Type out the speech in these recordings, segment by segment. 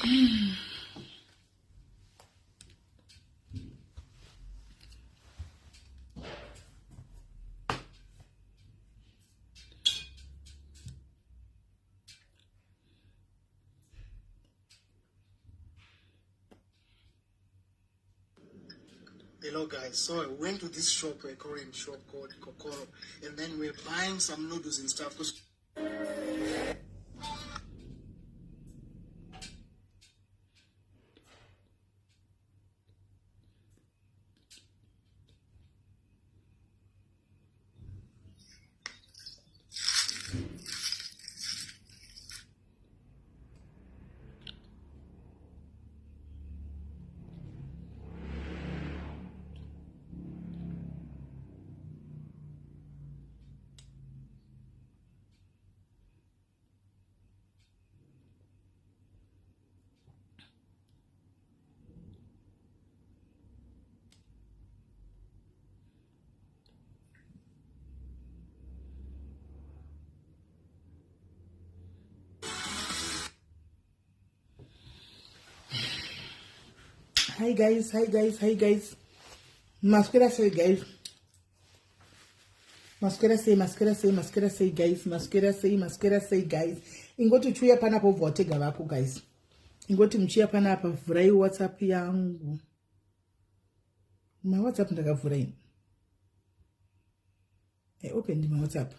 Hello guys, so I went to this shop, a Korean shop called Kokoro, and then we're buying some noodles and stuff. Cause Hi guys, hi guys, hi guys. Maswera sei guys. Maswera sei, maswera sei, maswera sei guys, maswera sei, maswera sei guys. Ingoti uchiuya panapa ubva watega vako guys. Ingoti muchiuya panapa vhurai WhatsApp yangu. Ma WhatsApp ndakavhura ini. I opened my WhatsApp.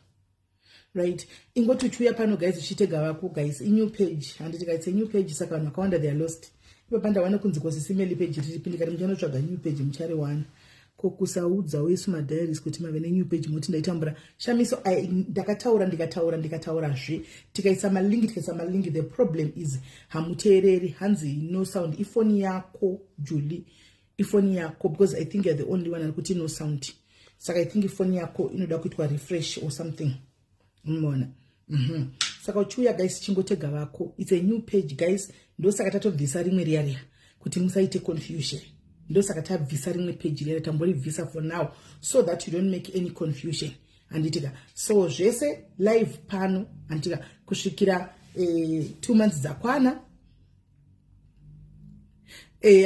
Right. Ingoti uchiuya pano guys uchitega vako guys. I new page. Handiti guys, a new page saka vanhu vakawanda they are lost. Ipapa ndawana kunzi kwosisimeli page riripi ndikati muchanotsvaga new page muchariwana. Ko kusaudzawo isu madiaries kuti mave nenew page moti ndaitambura. Shamiso ndakataura ndikataura ndikataurazve tikaisa malink tikaisa malink the problem is hamuteereri hanzi no sound ifoni yako Julie ifoni yako because I think you're the only one ari kuti no sound saka I think ifoni yako inoda kuitwa refresh or something unoona Saka uchiuya guys chingotega vako it's a new page guys ndosaka tatobvisa rimwe riya riya kuti musaite confusion ndosaka tabvisa rimwe page riya tamboribvisa for now so that you don't make any confusion handitika so zvese live pano handitika kusvikira 2 months dzakwana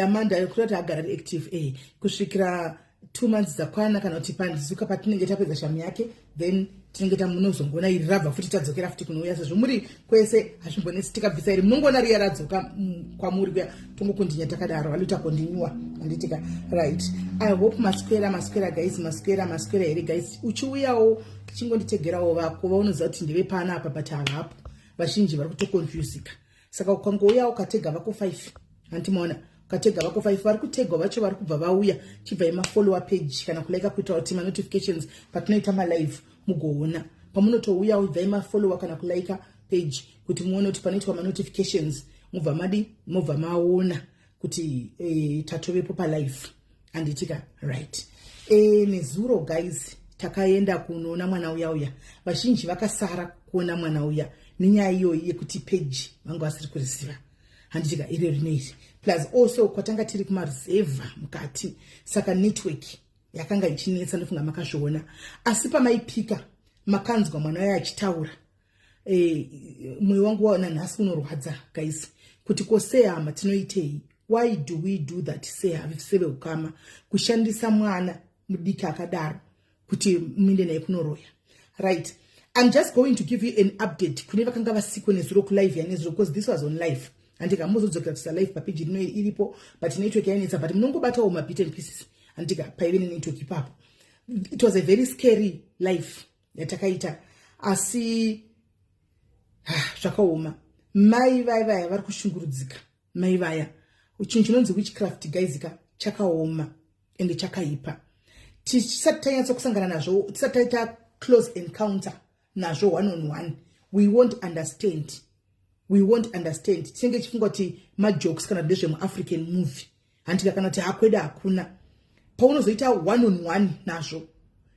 Amanda kurati agara ari active kusvikira 2 months dzakwana kana kuti pandizuka patinenge tapedza shamu yake then tinenge tamunozongoona iri rabva futi tadzokera futi kunouya sezvo muri kwese hazvimbonetsi tikabvisa iri munongoona riya radzoka kwamuri kuya tongokondinya takadaro aluta kondinyuwa handitika right. I hope maswera maswera guys maswera maswera here guys. Uchiuyawo tichingonditegerawo vako vaunoziva kuti ndeve pana apa but havapo vazhinji vari kutoconfusika saka ukangouya ukatega vako 5 handimaona ukatega vako 5 vari kutegwa vacho vari kubva vauya chibvai mafollower page kana kulaika kuita kuti manotifications patinoita malive mugoona pamunotouya ibvai mafollower kana kulaika page kuti muone kuti panoitwa manotifications mubva madi mobva maona kuti tatovepo palive handitika right. Nezuro guys takaenda kunoona mwana uya uya vazhinji vakasara kuona mwana uya nenyaya iyoyi yekuti page vanga vasiri kuriziva handitika iro rinoiri plus also kwatanga tiri kumaruzevha mukati saka network yakanga ichinetsa ndofunga makazviona asi pamaipika makanzwa mwana uya achitaura mwoyo wangu waona nhasi unorwadza guys kuti ko sehama tinoitei why do we do that seveukama kushandisa mwana mudiki akadaro kuti muinde naye kunoroya right. I'm just going to give you an update kune vakanga vasikwe nezuro kulive yanezuro because this was on live handika muzodzokera kusa live papeji rino iripo but network yainetsa but munongobatawo mabit and pieces handika paive nenetwork ipapo. It was a very scary life yatakaita asi zvakaoma mai vaya vaya vari kushungurudzika mai vaya chinhu chinonzi witchcraft guys ka chakaoma ende chakaipa tisati tanyatsa kusangana nazvo tisati taita close encounter nazvo one on one we won't understand we won't understand tinenge tichifunga kuti majokes kana ndezvemuafrican movie handika kana kuti hakweda hakuna paunozoita one on one nazvo.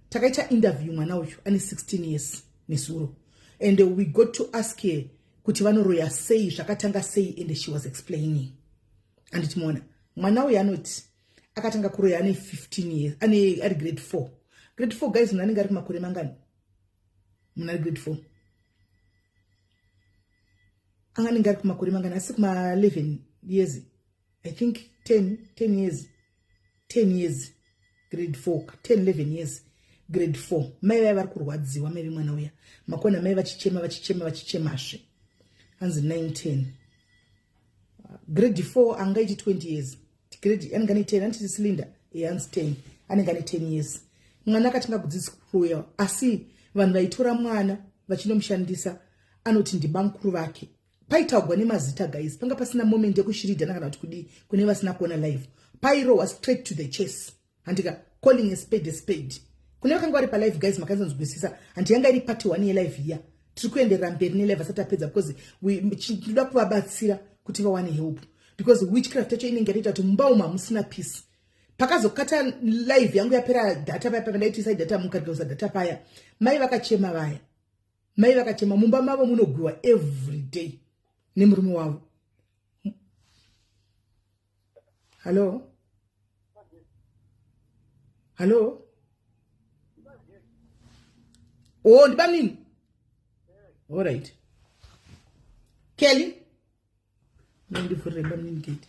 Takaita interview mwana uyu ane 16 years nezuro and we got to ask her kuti vanoroya sei zvakatanga sei and she was explaining anditi muona mwana uyu anoti akatanga kuroya ane 15 years ane ari grade 4 grade 4 guys munhu anenge ari kumakore mangani munhu ari grade 4 anenge ari kumakore mangani asi kuma 11 years i think 10 10 years 10 years grade 4 10 11 years grade 4 mai vaya vari kurwadziwa mai vemwana uya makona mai vachichema vachichema vachichemazve hanzi 9 10 grade 4 angaiti 20 years grade anenge ane 10 anti cylinder hanzi 10 anenge ane 10 years mwana akatanga kudzidziswa asi vanhu vaitora mwana vachinomushandisa anoti ndibamukuru vake paitaugwa nemazita guys panga pasina moment yekushiridhana kana kuti kudii kune vasina kuona live pairohwa straight to the chase handika calling a spade a spade kune vakanga vari palive guys makanzonzwisisa hanti yanga iri party one yelive iya tiri kuenderera mberi nelive asati apedza because tinoda kuvabatsira kuti vawane help because witchcraft yacho inenge yatoita kuti mumba umu hamusina peace pakazokata live yangu yapera data paya pakandaitiisai data mukarigausa data paya mai vakachema vaya mai vakachema mumba mavo munogwiwa every day nemurume wavo hallo hallo o oh, ndibamnini allright kelly ndivhurire bamnini gate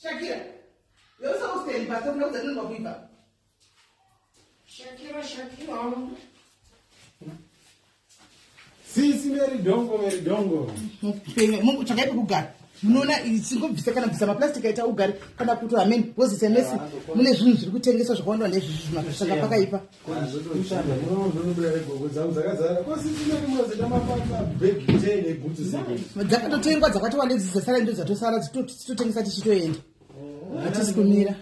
Shakira, you're supposed to be but I'm not going to Shakira, Shakira. Sisi Mary Dongo, Mary Dongo. Tsvakai pekugara. Munoona singobvisa kana bvisa maplastic aita ugare kana kuti amen because it's a mess. Mune zvinhu zviri kutengeswa zvakawanda ndezvizvi zvimasanga pakaipa. Dzakatotengwa dzakatowanda idzi dzasara ndo dzatosara titotengesa tichitoenda. Hatisi kumira.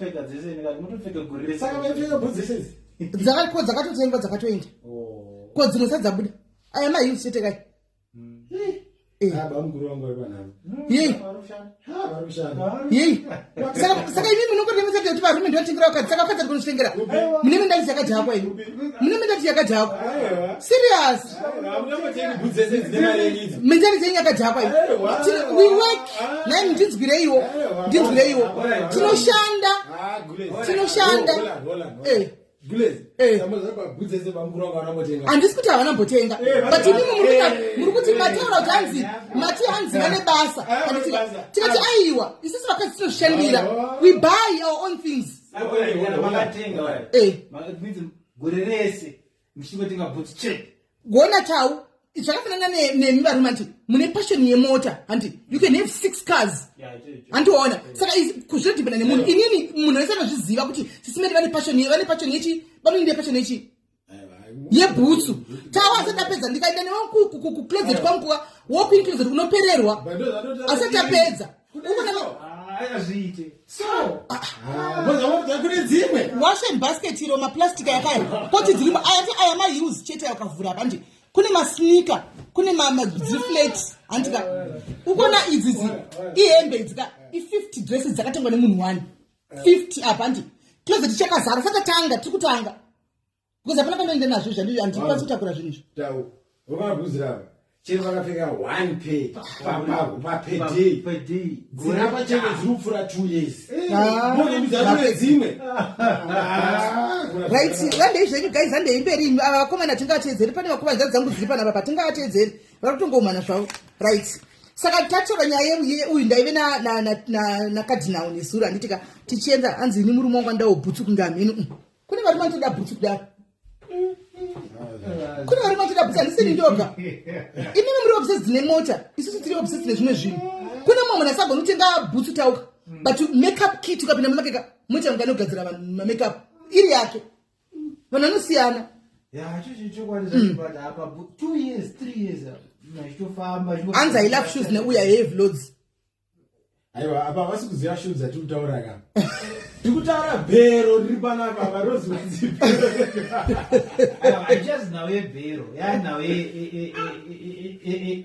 Dzakatengwa dzakatoenda. Ko dzimwe dzadzabuda. Aya maheels chete kai. Bamukuru vangu vari panhamo. Yei. Yei. Saka imi munongorevesa kuti varume ndotengera vakadzi saka vakadzi kunozvitengera. Mune mentality yakadhakwa imi. Mune mentality yakadhakwa. Serious. Mentality yenyu yakadhakwa imi. We work. Nai ndinzwireiwo. Ndinzwireiwo. Tinoshanda. Tinoshanda. Eh. Eh. Handisi kuti havana mbotenga eh, but imimi eh, muri kuti mataura kuti hanzi mati hanzi vane basa tikati aiwa isusu vakadzi tinozvishandira we buy our own things gore rese muchingotenga boots chete gona tau. Zvakafanana nemi varume, anti mune passion yemota, handi you can have six cars, handiona? Saka kuzvidhipenda nemunhu. Inini munhu wese anozviziva kuti Sisi Meri vane passion, vane passion yechi, vanoinde passion yechi yebhutsu. Tawa asati apedza, ndikaenda newe kucloset kwangu, walk-in closet, unopererwa asati apedza. Azviite. Kune dzimwe washing basket iro, maplastic yakaya poti dzirimo. Aya aya maheels chete akavhura apa, ndi kune masneaker, kune dziflat, handika ukona idzi dzi ihembe idzi ka, i50 dresses dzakatengwa nemunhu one, 50 apa. Handi closet chakazara. Saka tanga tiri kutanga because hapana panoenda nazvo. Zvandizvo, handikwanisi kutakura zvinhu izvi. Tau vakabvuzira apa, chero vakapfeka one pair per day. Per day. Dzirapa chete dziri kupfuura 2 years. Ah. Kune dzimwe. Right, vandei zvenyu guys, handei mberi imi. Ava vakomana tingavatedzeri, pane vakomana dzadzi dzangu dziri panapa, patingavatedzeri vari kutongomana zvavo. Right, saka tatora nyaya uyu. Ndaive nakadhinao nezuro, handitika tichienda, hanzi ini murume wangu andawo bhutsu kunge hamhenu. Kune varume vanotoda bhutsu kudaro, kune varume vanotoda bhutsu. Handisini ndoga. Imimi muri obsessed nemota, isusu tiri obsessed nezvimwe zvinhu. Kune mumwe munhu asagoni kutenga bhutsu, tauka, but makeup kit, ukapinda mumakeka moita kunge anogadzira vanhu mamakeup iri yake. Vanhu vanosiyana. Ya, chocho chokwadi zvacho, but apa 2 years, 3 years achitofamba. Hanzi, "I love shoes." Neuya have loads. Aiwa, apa vasi kuziva shoes dzatiri kutaura ka. Tiri kutaura bhero riri panapa apa, roziva dzibhero. Haichazi nhau yebhero, yaa nhau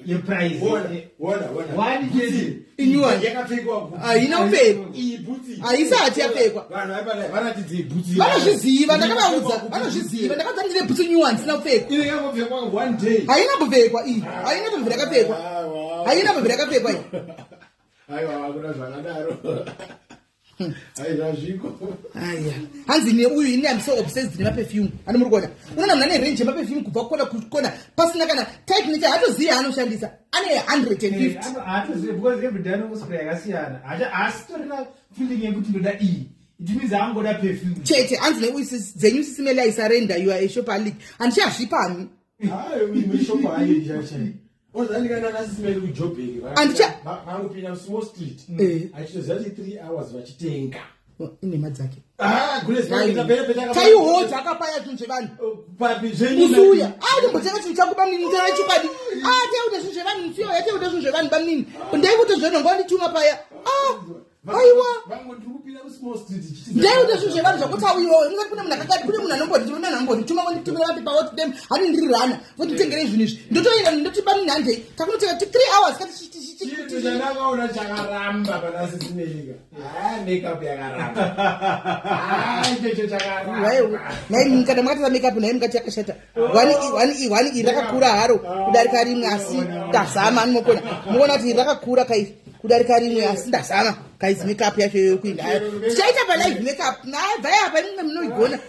yeprice. Ona, ona, ona. One chete. Inyuwani. Yakapfekwa. Haina kupfekwa. Iyi bhutsi. Haisati yapfekwa. Vanhu vaipana varatidze bhutsi. Vanozviziva, ndakavaudza, vanozviziva. Ndakaudza ndine bhutsu nyuwani isina kupfekwa. Ine yakangopfekwa one day. Haina kupfekwa iyi, haina tombvira yakapfekwa, haina mbobvira yakapfekwa iyi. Aiwa, hakuna zvakadaro, aizvazviko. Aya, hanzi neuyu, ini am so obsessed nemaperfume. Ani muri kuona, unoona munhu ane range yemaperfume kubva kukona kukona, pasina kana type necha hatozivi aanoshandisa, ane 150. Haatozivi because every day anongospray yakasiyana. Haasitorina feeling yekuti ndoda iyi. It means angoda perfume. Chete. Hanzi neuyu, "Dzenyu Sisi Meli, I surrender, you are a shopaholic." Handichazvipami. Hayi, ozandikaenda naSisi Meli kuJobheki. Vangopinda musmall street, achitoziva kuti 3 hours vachitenga. Inhema dzake. Ah, Taihodza akapaya zvinhu zvevanhu. Papi zvenyu? Musuya atombotenga chinhu changu, bamnini, tara chokwadi. Taiuta zvinhu zvevanhu musuya, taiuta zvinhu zvevanhu, bamnini. Ndaikuta zvenhu ngawandituma paya. Aiwa. Vangu ndiri kupinda musmall street. Ndaiuta zvinhu zvevanhu zvakuti auiwowe musati. Kune munhu akakati, kune munhu anomboti, kune munhu anombondituma, vonditumira mapepa, voti dem hani ndiri rana, vonditengerei zvinhu izvi. Ndotoenda, ndoti bamnini handei, takunotenga 3 hours kati. Chinhu chandakaona chakaramba pana Sisi Melika, ha, makeup yakaramba. Ah, ichocho chakaramba. Nai kana makatisa makeup, nai mukati yakashata. One one iri rakakura haro kudarika rimwe, asi ndazama. Ani mokona muona kuti iri rakakura kai kudarika rimwe, asi ndazama kaizi makeup yacho yokuinda. Tichaita palive makeup naye, bvai apa, imwe munoigona.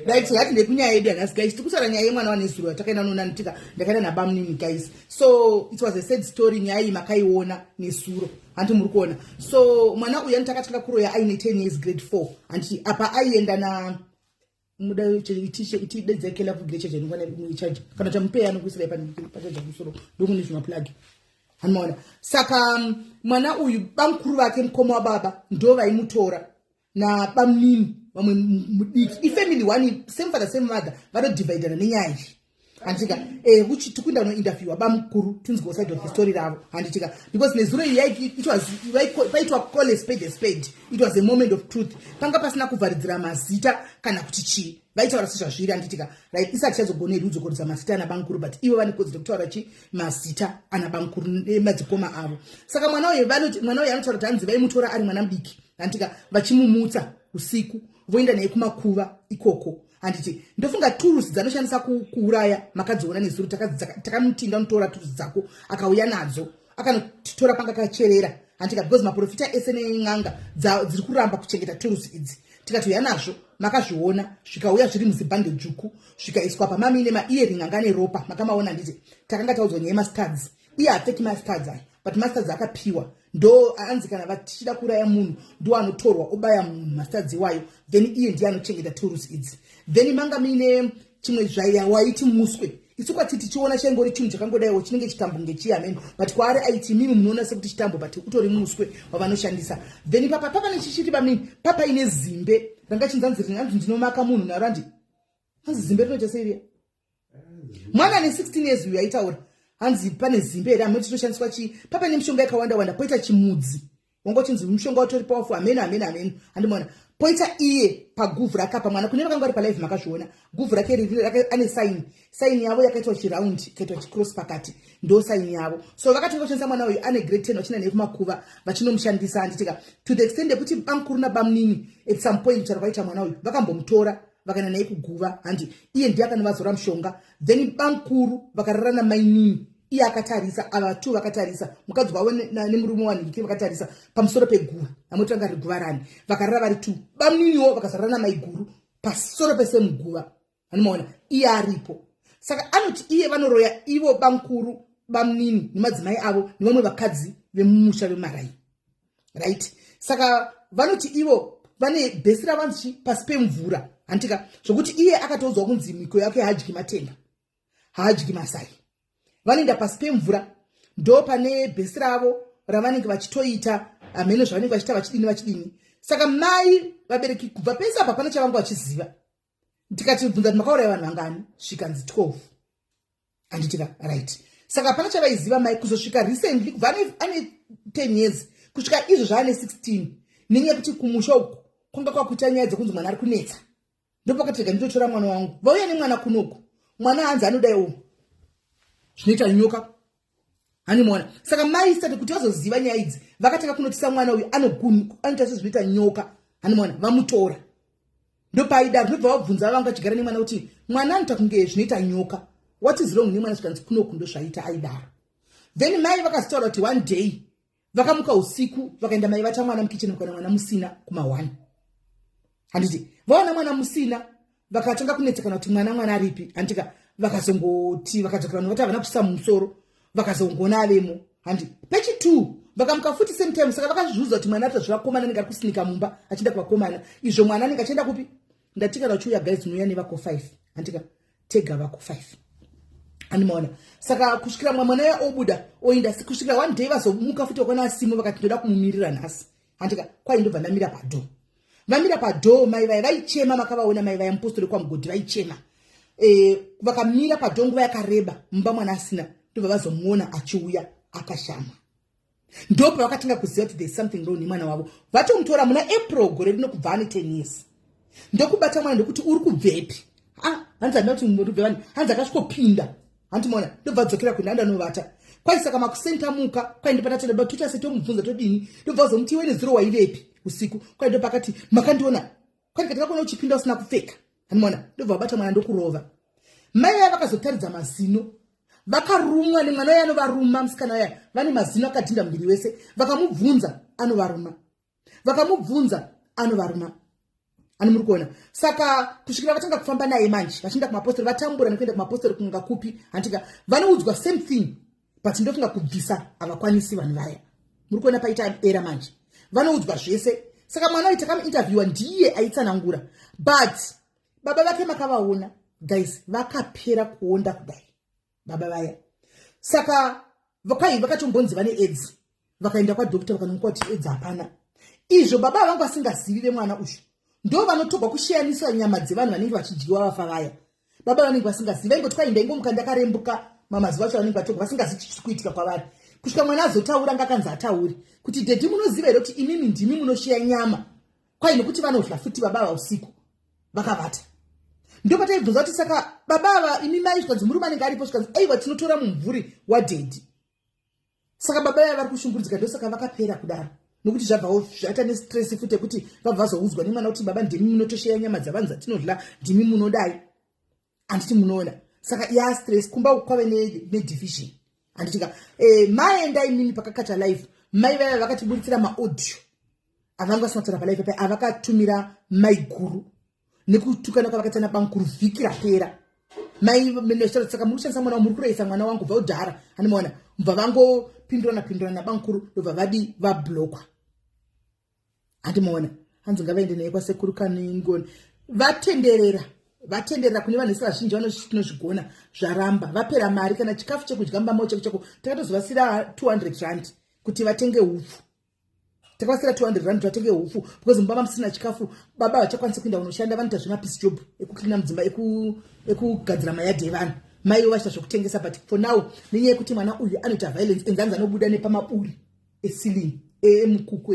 Right, hati ndekunyaya yedu yanhasi guys. Tiri kutaura nyaya yemwana wanezuro yatakaenda nonanitika. Ndakaenda nabamnini guys, so it was a sad story. Nyaya iyi makaiona nezuro, hanti muri kuona? So mwana uyu anoti akatanga kuroya aine 10 years, grade 4, handiti? Apa aienda na muda itidedzekela kugire chaja inongwana kana chamupeya anokuisirai pachaja kumusoro, ndokune zvimaplug, hanimaona? Saka mwana uyu, bamukuru vake, mukoma wababa, ndo vaimutora nabamnini vamwe mudiki. Ifamily one, same father, same mother, vanodhivhaidhana nenyaya iyi, handitika? Tikuenda unointerviewa bamukuru, tinzwewo side of the story ravo, handitika? Because nezuro iyi paitwa call a spade a spade. It was a moment of truth. Panga pasina kuvharidzira mazita kana kuti chii, vaitaura sezvazviri, handitika? Right, isati chazogona hedu kudzokorodza mazita ana bamukuru, but ivo vane kodzero yekutaura chi mazita ana bamukuru nemadzikoma avo. Saka mwana uyu vanoti, mwana uyu anotaura kuti hanzi vaimutora ari mwana mudiki, handitika? Vachimumutsa usiku, voenda naye kumakuva ikoko, handiti? Ndofunga turusi dzanoshandisa kuuraya makadziona nezuro. Takamutinda unotora turusi dzako, akauya nadzo, akanotora panga kacherera, handika? Because maprofita ese nen'anga dziri kuramba kuchengeta turusi idzi. Tikati uya nazvo, makazviona, zvikauya zviri muzibhande dzvuku, zvikaiswa pamamine maearring anga neropa, makamaona, handiti? Takanga taudzwa nyaya yemastuds. Iye haapfeki mastuds aya, but mastuds akapiwa. Ndo anzi kana vachida kuuraya munhu, ndo anotorwa obaya munhu mastuds iwayo. Then iye ndiye anochengeta turusi idzi. Then manga muine Chimwe zvaiya waiti muswe, isu kwati tichiona chaingori chinhu chakangodaiwo chinenge chitambo ngechiya meno, but kwaari aiti mimi munoona sekuti chitambo, but utori muswe wavanoshandisa. Then papa papa nechichiti bamini papa ine zimbe ranga chinzanzi ringanzi ndinomaka munhu naro, andi hanzi zimbe rinoita sei riya? Mwana ane 16 years uyu aitaura, hanzi pane zimbe here hameno chitoshandiswa chii papa nemishonga yakawanda wanda. Poita chimudzi wanga uchinzi mushonga utori powerful, hameno hameno hameno, handimaona. Poita iye paguvhu rakapa mwana kune vakanga vari palive, makazviona guvhu rake riri ane sign, sign yavo yakaitwa chiround, ikaitwa chicross pakati, ndo sign yavo. So vakatanga kushandisa mwana uyu ane grade 10, vachina naye kumakuva vachinomushandisa, handitika, to the extent yekuti bamukuru nabamunini at some point charo kwaita mwana uyu vakambomutora vakaenda naye kuguva, handi iye ndiye akanovazora mushonga. Then bamukuru vakarara namainini, iye akatarisa, ava two vakatarisa, mukadzi wavo nemurume wanhikiri vakatarisa pamusoro peguva, amoti vanga riri guva rani, vakarara vari two. Bamuniniwo vakazarara namaiguru pasoro pesemuguva, anomaona iye aripo. Saka anoti iye vanoroya ivo bamukuru, bamunini nemadzimai avo nevamwe vakadzi vemumusha vemarai, right? Saka vanoti ivo vane bhesi ravanzi pasi pemvura, handitika, zvokuti iye akatoudzwa kunzi mhiko yake haadyi matenga, haadyi masai, vanoenda pasi pemvura, ndo pane bhesi ravo ravanenge vachitoita hameno zvavanenge vachiita, vachidini vachidini. Saka mai vabereki kubva pese apa pane chavanga vachiziva. Tikatibvunza kuti makauraya vanhu vangani, svikanzi 12, handitika, right? Saka hapana chavaiziva mai kuzosvika recently, kubva ane 10 years kusvika izvo zvaane 16, nenyaya yekuti kumusha uku kwanga kwakuita nyaya dzekunzi mwana ari kunetsa, ndopakati rega nditotora mwana wangu. Vauya nemwana kunoku, mwana hanzi anodaiwo zvinoita nyoka, handimuona. Saka mai sati kuti vazoziva nyaya idzi, vakatanga kunotisa mwana uyu anoita sezvinoita nyoka, handimuona. Vamutora, ndopaida ndobva vabvunza vanga vachigara nemwana kuti mwana anoita kunge zvinoita nyoka, what is wrong nemwana? Zvikanzi kunoku ndozvaita, aidaro. Then mai vakazotaura kuti one day vakamuka usiku, vakaenda mai vata mwana mukicheni, vakaona mwana musina kuma1, handiti? Vaona mwana musina, vakatanga kunetsekana kuti mwana mwana aripi, handitika? Vakazongoti vakadzokera vanhu vati havana kusa mumusoro, vakazongoona avemo, handi? Pechi2 vakamuka futi same time. Saka vakazviudza kuti mwana arita zvevakomana, anenge ari kusinika mumba achienda kuvakomana. Izvo mwana anenge achienda kupi? Ndati kana uchiuya guys, unouya nevako 5, handika? Tega vako 5, andimaona. Saka kusvikira mwana uya obuda oenda, kusvikira one day vazomuka futi vakaona asimo, vakati ndoda kumumirira nhasi, handika? Kwai ndobva ndamira padoor. Vamira padoor, mai vaya vaichema, makavaona mai vaya mupostori kwaMugodhi vaichema. Vakamira padoor nguva yakareba mumba mwana asina, ndobva vazomuona achiuya akashama. Ndopa vakatanga kuziva kuti there's something wrong nemwana wavo. Vatomutora muna April gore rino, kubva ane 10 years. Ndokubata mwana ndokuti uri kubvepi? Ah, hanzi handina kuti muri kubve vani, hanzi akasvikopinda, handimaona, ndobva adzokera kuenda andanovata. Kwai saka makusenta muka, kwai ndopatatoda toita setomubvunza todini, ndobva vazomuti iwe nezuro waivepi usiku? Kwai ndopakati makandiona, kwai ndikati kakuona uchipinda usina kupfeka, handimaona. Ndobva vabata mwana ndokurova. Mai vaya vakazotaridza mazino, vakarumwa nemwana uya anovaruma, musikana uya vane mazino akadhinda muviri wese. Vakamubvunza anovaruma, vakamubvunza anovaruma, ani muri kuona? Saka kusvikira vatanga kufamba naye manje vachienda kumapostori, vatambura nekuenda kumapostori kunga kupi, handitika, vanoudzwa same thing, but ndofunga kubvisa havakwanisi vanhu vaya. Muri kuona paita era manje, vanoudzwa zvese. Saka mwana uyu takamuinterviewa, ndiye aitsanangura, but baba vake makavaona guys, vakapera kuonda kudai baba vaya. Saka kwai vakatombonzi vane AIDS, vakaenda kwadoctor, vakanomuka kuti AIDS hapana. Izvo baba vangu vasingazivi vemwana uyu ndo vanotogwa kushiyanisa nyama dzevanhu vanenge vachidyiwa vafa vaya. Baba vanenge vasingazivi, vaingoti kwai ndaingomuka ndakarembuka. Mamazuva acho vanenge vatogwa vasingazivi chichiri kuitika kwavari, kusvika mwana azotaura, ngakanzi atauri kuti daddy, munoziva here kuti imimi ndimi munoshiya nyama? Kwai nekuti vanodya futi baba ava usiku vakavata. Ndopataibvunza kuti saka baba ava imi mai, zvikanzi murume anenge aripo, zvikanzi aiwa, tinotora mumvuri wadaddy. Saka baba vaya vari kushungurudzika, ndosaka vakapera kudaro, nokuti zvabvawo zvaita nestress futi yekuti vabva vazoudzwa nemwana kuti baba ndimi munotosheya nyama dzavanhu dzatinodya, ndimi munodai, handiti munoona? Saka yastress kumba kwave nedivision, handitika? Maenda imimi pakakata live, mai vaya vakatiburitsira maaudio avanga vasina kutaura palive pa avakatumira maiguru nekutukana kwavakaita nabamukuru vhiki rapera. Mai, saka muri kushandisa mwana, muri kurayisa mwana wangu bva udhara, handimaona. Mubva vangopindurana pindurana nabamukuru, ndobva vadi vablokwa, handimaona. Hanzi ngavaende naye kwasekuru Kaningoni, vatenderera. Vatenderera kune vanhu vese vazhinji vanoti tinozvigona, zvaramba. Vapera mari, kana chikafu chekudya mumba mavo cheko cheko. Takatozovasira 200 rand kuti vatenge hupfu. Takavasira 200 rand kuti vatenge hupfu because mumba mamusina chikafu. Baba vachakwanisa kuenda kunoshanda, vanoita zvemapiece job ekucleana mudzimba, ekugadzira mayadhi evanhu. Maiwo vachiita zvekutengesa. But for now, nenyaya yekuti mwana uyu anoita violence, enzanzi anobuda nepamaburi eceiling, emukuku,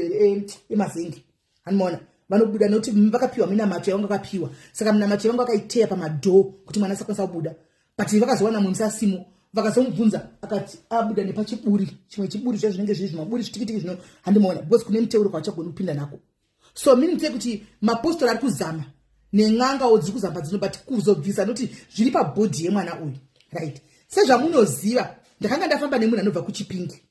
emazenge, anomaona vanobuda nekuti vakapiwa minamato yavanga vakapiwa. Saka minamato yavanga vakaiteya pamadhoo kuti mwana asakwanisa kubuda, but vakazowana mumwe musasimo. Vakazomubvunza, akati abuda nepachiburi, chimwe chiburi zva zvinenge zviri zvimaburi zvitikitiki zvino, handimaona, because kune muteuro kwavachagoni kupinda nako. So meaning say kuti mapostori ari kuzama nen'angawo dziri kuzamba dzino, but kuzobvisa nokuti zviri pabhodhi yemwana uyu, right? Sezvamunoziva, ndakanga ndafamba nemunhu anobva kuChipingi,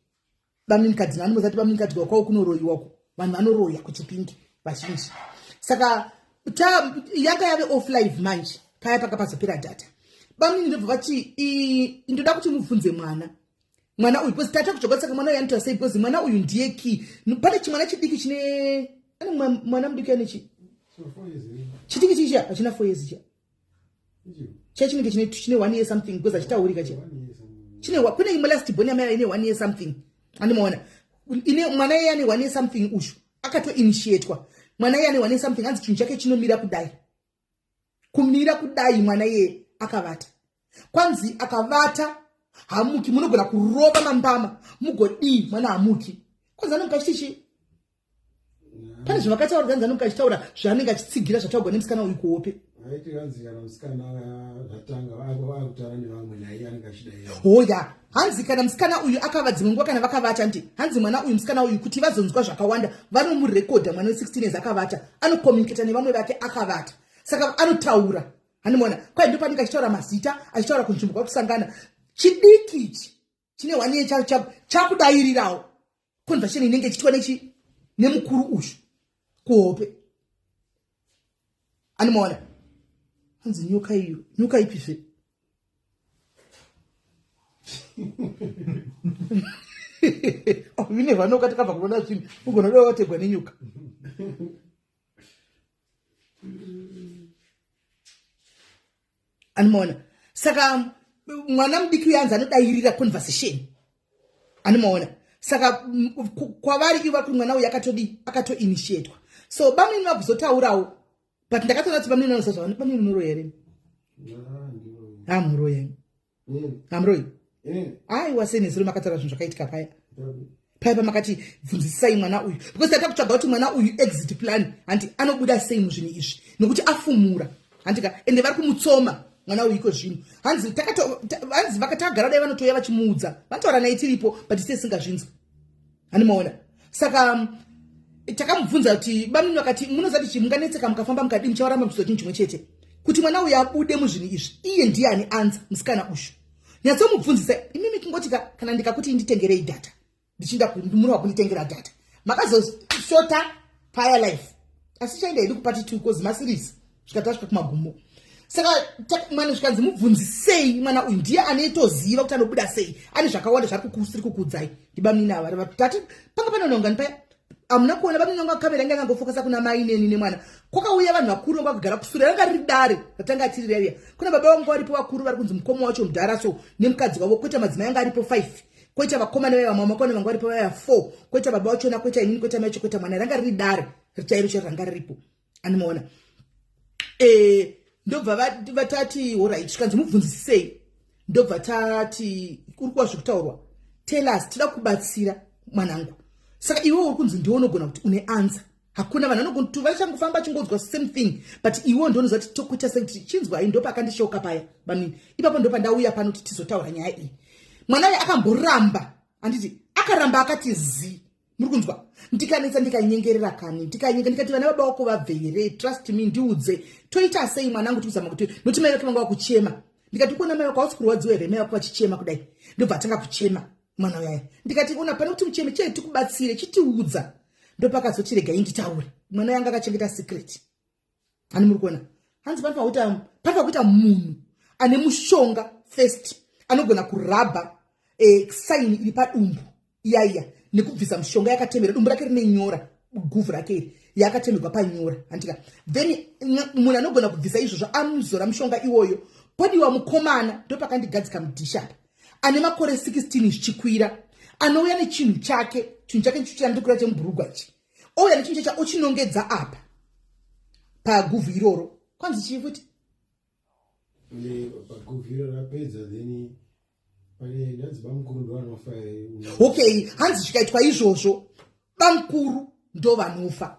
baminikadzi. Vanomozati baminikadzi kwavo kunoroyiwako, vanhu vanoroya kuChipingi vazhinji. Saka yanga yave off live manje paya panga pazopera data. Bamini ndobva vati, "Ndoda kuti mubvunze mwana uyu because tata kujoga. Saka mwana uyu anoita sei? Because mwana uyu ndiye key. Pane chimwana chidiki chine ane mwana mudiki ane chi chidiki chicha hachina 4 years chiya chiya chinenge chine 1 year something because achitaurika chiya chine kune imwe last born yamai ine 1 year something. Andimaona ine mwana iye ane 1 year something. Ushu akatoinitiatwa mwana iye ane 1 year something. Hanzi chinhu chake chinomira kudai, kumira kudai. Mwana iye akavata, kwanzi akavata hamuki. Munogona kurova mambama, mugodii, mwana hamuki. Kwanzi anomuka chitichi pane zvavakataura. Kwanzi anomuka achitaura zvaanenge achitsigira zvataurwa nemusikana uyu kuhope. Aiti kanzi kana musikana zvatanga akutaura nevamwe, naye anenge achidai. Hoya, hanzi kana musikana uyu akava, dzimwe nguva kana vakavata, ndi hanzi mwana uyu, musikana uyu, kuti vazonzwa zvakawanda vanomurekodha. Mwana we16 years akavata anocommunicata nevamwe vake akavata, saka anotaura, handimaona? Kwai ndo panenge achitaura mazita, achitaura kunzvimbo kwakusangana. Chidiki ichi chine 1 year chakudayirirawo conversation inenge ichiitwa nechi nemukuru uyu kuhope, animaona? Hanzi nyoka iyo, nyoka ipizve? Vine vanoka takabva kuona zvinhu, ugona kuda wategwa nenyoka. Animaona? Saka mwana mudiki uyo anzi anodayirira conversation, animaona? Saka kwavari ivo vari kuti mwana uyu akatodi, akatoinitiatwa. So bamnini vakuzotaurawo, but ndakatoona kuti bamnini vanoziva zvavano. Bamnini, unoroya here? Hamuroya, hamuroyi. Aiwa, senezuro makataura zvinhu zvakaitika paya paya pamakati bvunzisai mwana uyu, because tata kutsvaga kuti mwana uyu exit plan, handi anobuda sei muzvinhu izvi, nekuti afumura, handika? Ende vari kumutsoma mwana uyu iko zvino. Hanzi hanzi vakatagara dai vanotouya vachimuudza, vanotaura naye tiripo, but ise singazvinzwa, handimaona? Saka takamubvunza kuti bamnini vakati, "Munoziva kuti munganetseka mukafamba mukadii, muchauramba muchizo chinhu chimwe chete kuti mwana uyu abude muzvinhu izvi. Iye ndiye ane anza musikana ushu, nyatsomubvunzisa imimi." Kungoti kana ndikakuti nditengerei data, ndichinda muri kunditengera data, makazoshota paya life. Asi chaenda hedu kupart two because maseries zvikati tasvika kumagumo. Saka mwana zvikanzi mubvunzisei mwana uyu, ndiye anetoziva kuti anobuda sei, ane zvakawanda zvari kusiri kukuudzai. Ndibamnini ava tati panga pane nongani paya, hamuna kuona bamnini vanga kamera inge akangofocusa kuna mai neni nemwana. Kwakauya vanhu vakuru vanga kugara kusure, ranga riri dare ratanga tiri rariya. Kuna baba vangu varipo vakuru, vari kunzi mukoma wacho mudhara so nemukadzi wavo, koita madzimai anga aripo 5, koita vakomana vaiva mama kone vanga varipo vaiva 4, koita baba vachona, koita inini, koita mai vacho, koita mwana. Ranga riri dare chairo chairo ranga riripo, animaona? Ndobva vatati alright, zvikanzi mubvunzisei. Ndobva tati kuri kuwa zvekutaurwa, tell us, tida kubatsira mwanangu. Saka iwe uri kunzi ndiwe unogona kuti une answer. Hakuna vanhu vanogona kuti vachangofamba achingonzwa same thing, but iwe ndonoziva kuti tokuita sei kuti chinzwai. Ndopakandishoka paya bamini ipapo, ndopandauya pano kuti tizotaura nyaya iyi. Mwana uyu akamboramba, handiti? Akaramba akati zi, muri kunzwa? Ndikanetsa, ndikanyengerera kani, ndikanyenga, ndikati vana baba wako vabve here? Trust me, ndiudze toita sei mwanangu, tikuzama kuti nokuti mai vake vanga vakuchema. Ndikati kuona mai vako hausi kurwadziwa here, mai vako vachichema kudai? Ndobva atanga kuchema mwana uyaya. Ndikati una pane kuti mucheme chee, tikubatsire, chitiudza. Ndopakazoti regai nditaure. Mwana yanga akachengeta secret, hani muri kuona? Hanzi panofanira kuita munhu ane mushonga first, anogona kurabha sign iri padumbu iyaiya nekubvisa mushonga yakatemera dumbu rake rine nyora. guvhu rake iri yakatemerwa panyora, handitika? Then munhu anogona kubvisa izvozvo amuzora mushonga iwoyo. Podiwa mukomana, ndopakandigadzika mudhishi apa, ane makore 16 zvichikwira, anouya nechinhu chake. Chinhu chake chandikura chemubhurugwa ichi, ouya nechinhu chacho, ochinongedza apa paguvhu iroro. Kwanzi chii futi? Paguvhu iro rapedza, then pane ndanzi bamukuru ndo vanofa. Okay, hanzi zvikaitwa izvozvo, bamukuru ndo vanofa.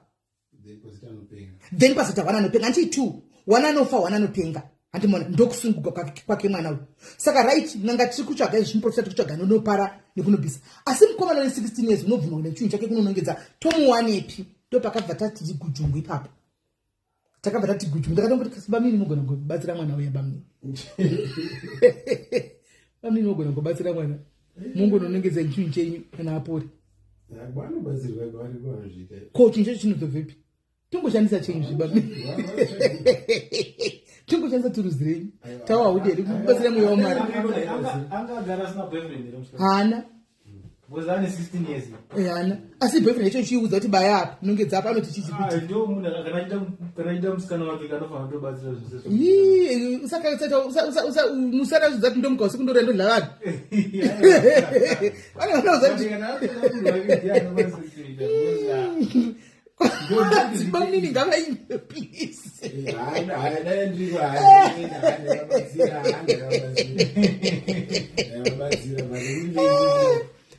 Then pasita anopenga. Then pasita one anopenga, handii? Two, one anofa, one anopenga, handimona? Ndokusunguka kwake mwana uyu. Saka right, n'anga tiri kutsvaga izvi, zvimuprofita tiri kutsvaga nonopara nekunobvisa, asi mukomana ne16 years unobvuma kuenda chinhu chake kunonongedza, tomuwanepi? Ndo pakabva tati gujungu ipapo, takabva tati gujungu. Ndakatongoti kasi bamini mugona kubatsira mwana uya, bamini, bamini mugona kubatsira mwana, mungononongedza chinhu chenyu kana apori. Vanobatsirwa, variko vanozviita. Ko chinhu chacho chinozobvepi? Tongoshandisa chenyu zvibamini, tongoshandisa turuzi renyu, tawa haudi kubatsira mweya wamwari. Anga agara asina boyfriend here musikana? Haana. Because ane 16 years. Haana, asi boyfriend yacho ichiudza kuti baya apa, nongedza apa, anoti chichi Ah, kuti ndo munhu kana achida musikana wake kanofanira kutobatsira zvese. Musara kuti ndomuka usiku ndorenda ndodla vanhu, vane vanoza kuti Kana akutoda munhu wake ndiye anokwanisa kutoita, because, ah, bamnini ngavainde, please. Dai ndiko ndakabatsira, ndakabatsira.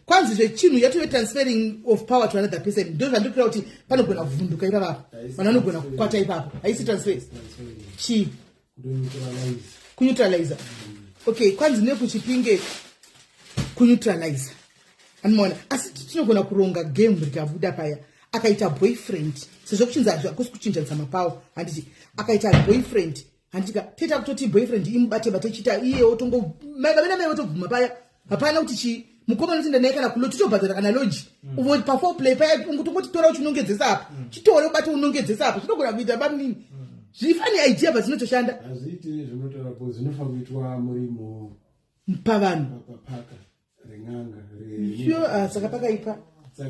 Kwanzi zvechinhu yatove transferring of power to another person. Ndo zvandikuira kuti panogona kuvhunduka ipapapo, vanhu vanogona kukwata ipapo. Haisi transfer, chii? Kuneutralizer. Okay, kwanzi nekuChipinge kuneutralizer, anomaona? Asi tinogona kuronga game rikabuda paya, akaita boyfriend, sezvo kuchinzi hakusi kuchinjanisa mapower, handiti? Akaita boyfriend, handitika? Toita kutoti boyfriend imubate bate chiita iye otongo vavena mai votobvuma paya. Hapana kuti chi mukomana unotoenda naye kana kulo, totobhadhara kana lodge uvo paforeplay paya, tongoti tora uchinongedzesa apa, chitore ubate unongedzesa apa. Zvinogona kuita, bamnini, zvifani idea, but zvinotoshanda. Hazviiti zvinotaura po, zvinofanira kuitwa murimo pavanhu. Papaka ren'anga. Sure, ah, saka pakaipa. Saka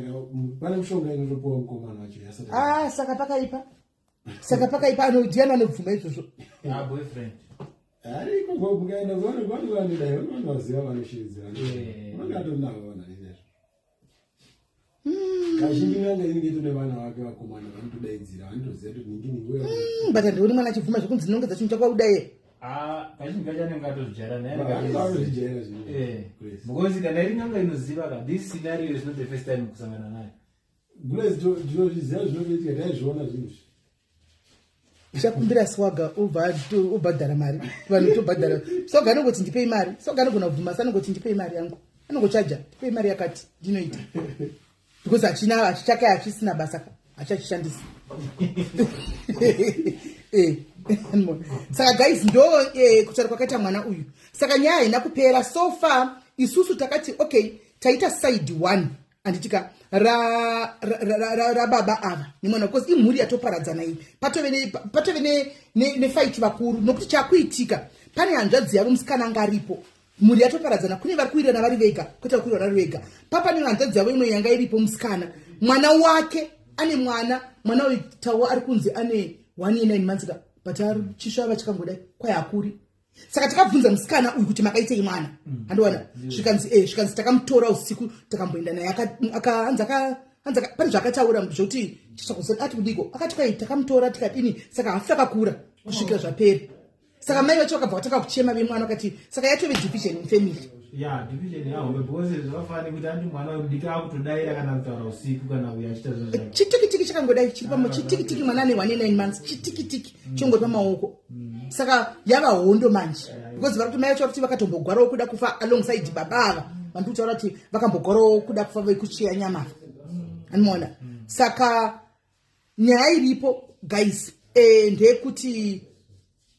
pane mushonga inotopiwa mukomana wacho yasati. Ah, saka pakaipa, saka pakaipa. Anodiana anobvuma izvozvo? Ah, boyfriend. Ariko, mukaenda vanhu vanodai vanhu vaziva vanoshiridzira. Vanenge atonavo vanhu izvezvo. Kazhinji n'anga inenge itone vana vake vakomana vanotodaidzira, vanotoziva kuti ningi ningi uya. But handioni mwana achibvuma zvekunzi nongedza chinhu chakwaudai. Ah, kazhinji kacho anenge atozvijaira naye. Vanozvijaira zvinhu. Because kana iri n'anga inoziva ka, this scenario is not the first time kusangana naye. Guys, ndinozviziva zvinotoitika, taizviona zvinhu izvi. Chakumbira Swaga, ubva ubhadhara mari, vanhu tobhadhara. Swaga anongoti ndipei mari. Swaga anogona kubvuma, asi anongoti ndipei mari yangu, anongochaja, ndipei mari yakati, ndinoita, because hachina hachichake, hachisina basa ka, hachachishandisi. Saka guys, ndo kutaura kwakaita mwana uyu. Saka nyaya haina kupera. So far isusu takati okay, taita side one, handitika? Rababa ra ava nemwana, because imhuri yatoparadzana iyi. Patove nefight vakuru, nokuti chakuitika, pane hanzvadzi yavo musikana anga aripo. Mhuri yatoparadzana, kune vari kuwirirana vari vega, kwete vari kuwirirana vari vega. Papa nehanzvadzi yavo imwe yanga iripo musikana, mwana wake ane mwana, mwana uyu tawo ari kunzi ane 1 year 9 months ka, but ari chisvava chikangodai kwai hakuri. Saka takabvunza musikana uyu kuti makaitei mwana, handiwana? Zvikanzi takamutora usiku, takamboenda naye. Hanzi pane zvaakataura zvokuti chichakuza ati kudiko, akati kwai takamutora tikadini, saka hafi akakura kusvikira zvapera. Saka mai vacho vakabva vatanga kuchema vemwana, vakati saka yatove division in family. Ya, division yahombe, because zvakafanira kuti andi mwana mudiki akutodaira kana kutaura usiku kana uyo achiita zvinhu zvake. Chitikitiki chakangodai chiri pamo, chitikitiki, mwana ane 1 9 months, chitikitiki chongori pamaoko. Saka yava hondo manje, because vari kuti mai vacho vakuti vakatombogwarawo kuda kufa alongside baba ava vandiri kutaura kuti vakambogwarawo kuda kufa vekucheya nyama, anomaona? Saka nyaya iripo guys, ndeyekuti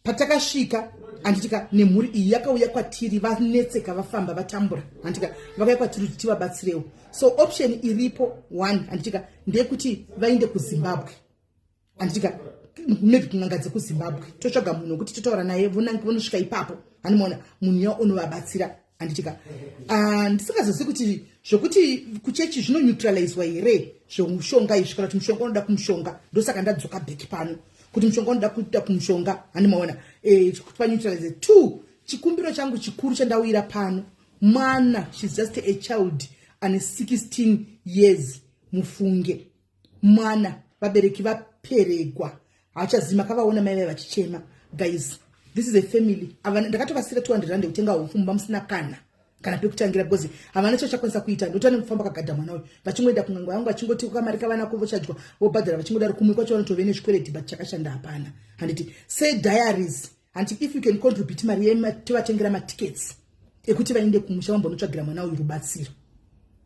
patakasvika, handitika, nemhuri iyi yakauya kwatiri vanetseka, vafamba, vatambura, handitika? Vakauya kwatiri kuti tivabatsirewo. So option iripo one, handitika, ndeyekuti vaende kuZimbabwe, handitika? Maybe kun'anga dzekuZimbabwe, totsvaga munhu wekuti totaura naye, vonosvika ipapo, handimaona munhu ya unovabatsira. Handitika ah, ndisingazozivi kuti zvokuti kuchechi zvinoneutralizwa here zvemushonga izvi, kana kuti mushonga unoda kumushonga. Ndosaka ndadzoka back pano kuti mushonga unoda kuita kumushonga, handimaona eh, kuti paneutralize. Two, chikumbiro changu chikuru chandauyira pano, mwana, shes just a child ane 16 years, mufunge mwana, vabereki vaperegwa, haachazivi. Makavaona mai vai vachichema. Guys, this is a family. Ndakatovasira 200 rand yekutenga hupfu mumba musina kana pekutangira, because havana chachakwanisa kuita. Ndoti vanenge kufamba kagadha mwana uyu, vachingoenda kun'anga vangu, vachingoti kamari kavana vochadya, vobhadhara, vachingodaro. Kumwe kwacho vanotove nezvikwereti, but chakashanda hapana. Handiti sediaries, handiti if you can contribute mari tovatengera matickets ekuti vaende kumusha, vambonotsvagira mwana uyu rubatsiro,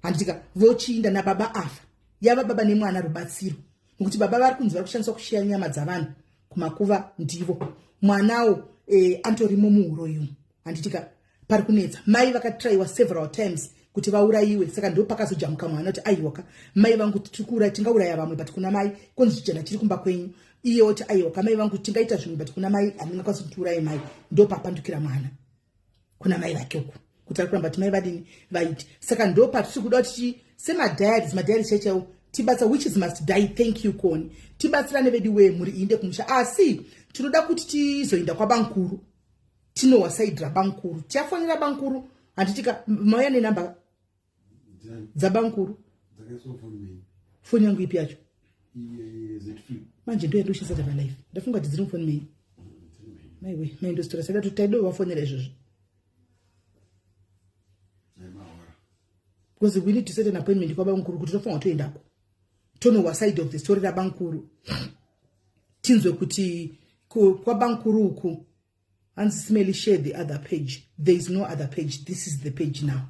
handitika vochiinda nababa afa yava baba nemwana rubatsiro, nekuti baba vari kunzi vari kushandiswa kushiya nyama dzavanhu kumakuva, ndivo mwanawo antorimo muhuroyi umu. Handitika pari kunetsa. Mai vakatraiwa several times kuti vaurayiwe, saka ndo pakazojamuka mwana kuti aiwaka, mai vangu tiri tingauraya vamwe, but kuna mai konzi chijana chiri kumba kwenyu. Iye oti aiwaka, mai vangu tingaita zvimwe, but kuna mai handingakwanisi kuti tiuraye mai. Ndo papandukira mwana kuna mai vake uku, kuti ari kuramba kuti mai vadini vaiti. Saka ndo patiri kuda kuti semadiaries, madiaries chaichaiwo tibatsa, which is must die. Thank you Koni. Tibatsirane vedu wee, mhuri iinde kumusha, asi tinoda kuti tizoenda kwabankuru, tinowa side rabankuru, tichafonera bankuru. Handitika mauya nenhamba dzabankuru? Foni yangu ipi yacho manje? Ndo yandoshandisa palife. Ndafunga kuti dziri mufoni menyu. Maiwe, maindositora, saka taido vafonera izvozvo because we need to set an appointment kwabankuru kuti tofanira kutoendako, tonowa side of the story rabankuru, tinzwe kuti kwabankuru uku. Hanzi Smely, share the other page. There is no other page, this is the page now.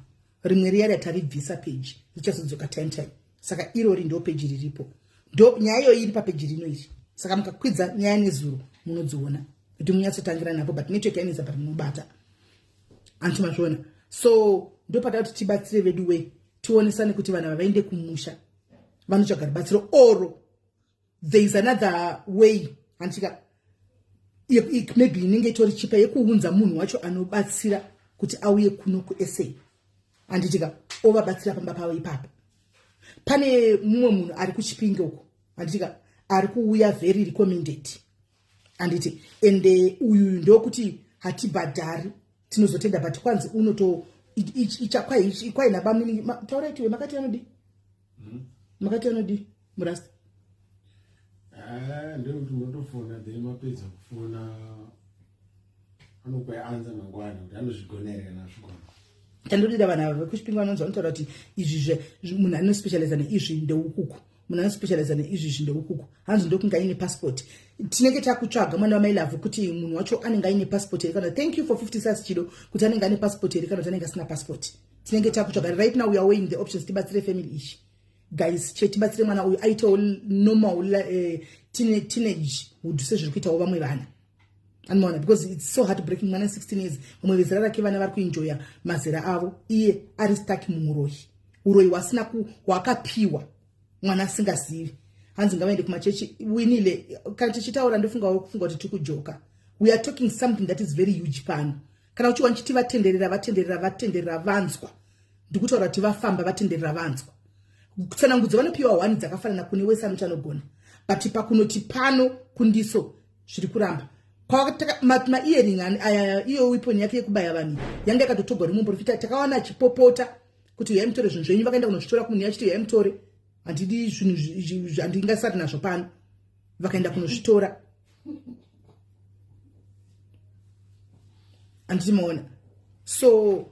Rimwe riya rataribvisa page, richazodzoka time time. Saka irori ndo page riripo, ndo nyaya iyoyi iri papeji rino iri. Saka mukakwidza nyaya nezuro munodziona kuti munyatsotangira napo, but network yainetsa, but munobata anti mazviona. So ndopata kuti tibatsire vedu we, tionesane kuti vanhu ava vaende kumusha vanotsvaga rubatsiro, oro there is another way, handitika maybe inenge itori chipa yekuunza munhu wacho anobatsira kuti auye kuno kuSA, handitika ovabatsira pamba pavo ipapo. Pane mumwe munhu ari kuChipinge uko, handitika ari kuuya, very recommended, handiti? Ende uyu ndokuti hatibhadhari, tinozotenda, but kwanzi unoto kwaina bamini. Taurai tiwe, makati anodi? Makati anodi murasta? Ah, ndekuti munotofona, then mapedza kufona anokupai anza mangwana kuti anozvigona here kana azvigona. Chandodira vanhu ava vekuChipinga, vanonzi vanotaura kuti izvi munhu anospecializa neizvi ndeukuku, munhu anospecializa neizvi izvi ndeukuku. Hanzi ndokunge aine passport. Tinenge takutsvaga mwana wamailavhu kuti munhu wacho anenge aine passport here kana, thank you for 50 sas chido, kuti anenge ane passport here kana kuti anenge asina passport. Tinenge takutsvaga. Right now we are weighing the options. Tibatsire family ichi, guys, che tibatsire mwana uyu aitewo normal teenage hood sezviri kuitawo vamwe vana, anomaona, because it's so heart breaking. Mwana 16 years, vamwe vezera rake vana vari kuenjoya mazera avo, iye ari stuck muuroyi, uroyi hwasina hwakapiwa mwana asingazivi. Hanzi ngavaende kumachechi. Winile, kana tichitaura ndofunga kufunga kuti tiri kujoka. We are talking something that is very huge pano. Kana uchiwa ndichiti vatenderera, vatenderera, vatenderera, vanzwa, ndikutaura kuti vafamba, vatenderera, vanzwa tsanangudzo vanopiwa hwani dzakafanana kune wese anoti anogona, but pakunoti pano kundiso zviri kuramba. Maearing aya, iyo weapon yake yekubaya vanhu yanga yakatotogwa nemuprofita. Takawana achipopota kuti uyai mutore zvinhu zvenyu. Vakaenda kunozvitora kumunhu yachiti uyai mutore, handidi zvinhu, handingasati nazvo pano. Vakaenda kunozvitora, handiti maona? So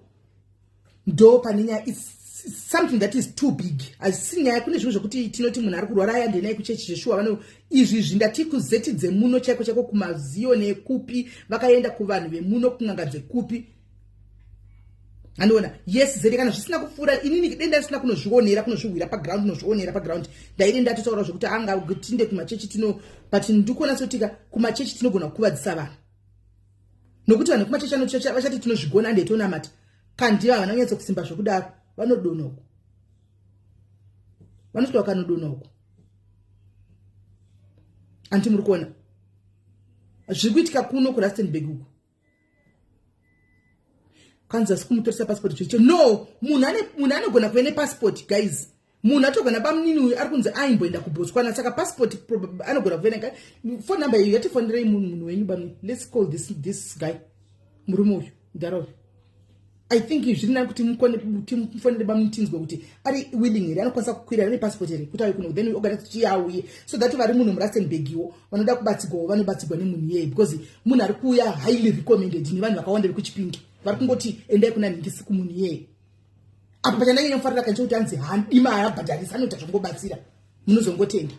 ndo pane nyaya. It's something that is too big, hazisi nyaya. Kune zvimwe zvokuti tinoti munhu ari kurwara, aya ndenai kuchechi zveshuwa vano izvi izvi. Ndati kuzeti dzemuno chaiko chaiko, kumaziyo nekupi, vakaenda kuvanhu vemuno, kun'anga dzekupi, andiona. Yes, zedi kana zvisina kupfuura inini denda risina kunozvionera, kunozvihwira paground, kunozvionera paground, ndaide ndatotaura zvokuti anga tinde kumachechi tino, but ndikuona sotika kumachechi tinogona kukuvadzisa vanhu, nokuti vanhu kumachechi vachati tinozvigona, andetonamata kandi havana kunyatsa kusimba zvokudaro. Vanodonha uko, vanosvika vakanodonha uko. Anti muri kuona zviri kuitika kuno kuRustenburg uku? Kanzi asi kumutoresa passport zvicho. No, munhu ane munhu anogona kuve nepassport guys. Munhu atogona bamunini uyu ari kunzi aimboenda kuBotswana saka passport anogona kuve neka phone number iyo yatifonerei munhu wenyu bamunini. Let's call this guy. Murume uyu ndaro. I think zviri nani kuti mukone kuti mufonere bamunini tinzwe kuti ari willing here, anokwanisa kukwira ane passport here kuti auye kuno, then we organize kuti auye so that vari muno muRustenburg iwo vanoda kubatsigwawo vanobatsigwa nemunhu iyeye, because munhu ari kuuya highly recommended nevanhu vakawanda vekuChipinge vari kungoti endai kuna nhingisi kumunhu iyeye. Apa pachandanyanya kufarira kanche kuti anzi handima haabhadharisi, anoita zvangobatsira, munozongotenda.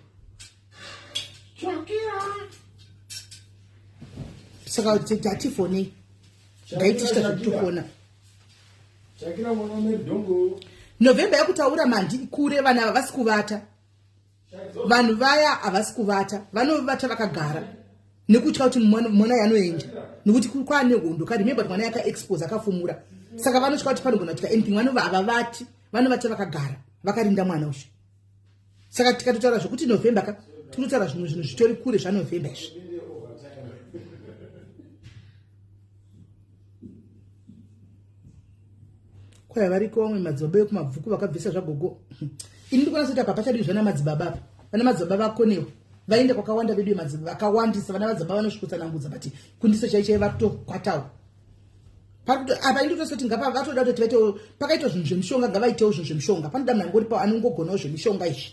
Saka hatifonei, ngaitichita zvekutofona. November yakutaura mandi kure, vana havasi kuvata, vanhu vaya havasi kuvata, vanovata vakagara nekutya kuti mwana yanoenda nekuti kwaane hondo ka. Remember kuti mwana yakaexpose akafumura, saka vanotya kuti panogona kuitika anything. Vanova havavati, vanovata vakagara vakarinda mwana uyu. Saka tikatotaura zvokuti November ka, tinotaura zvimwe zvinhu zvitori kure zvaNovember izvi. Kwaya variko vamwe madzibaba vekumabvuku vakabvisa zvagogo. Ini ndikuona sekuti apa pachadii zvana madzibaba apa, vana madzibaba vakonewa vaenda kwakawanda vedu madzibaba vakawandisa, vana madzibaba vanosvikotsanangudza, but kundiso chai chai varikutokwatawo apa. Indotosoti ngapa vatoda kutoti vaitewo pakaitwa zvinhu zvemishonga, ngavaitewo zvinhu zvemishonga. Panoda munhu angoripo anongogonawo zvemishonga izvi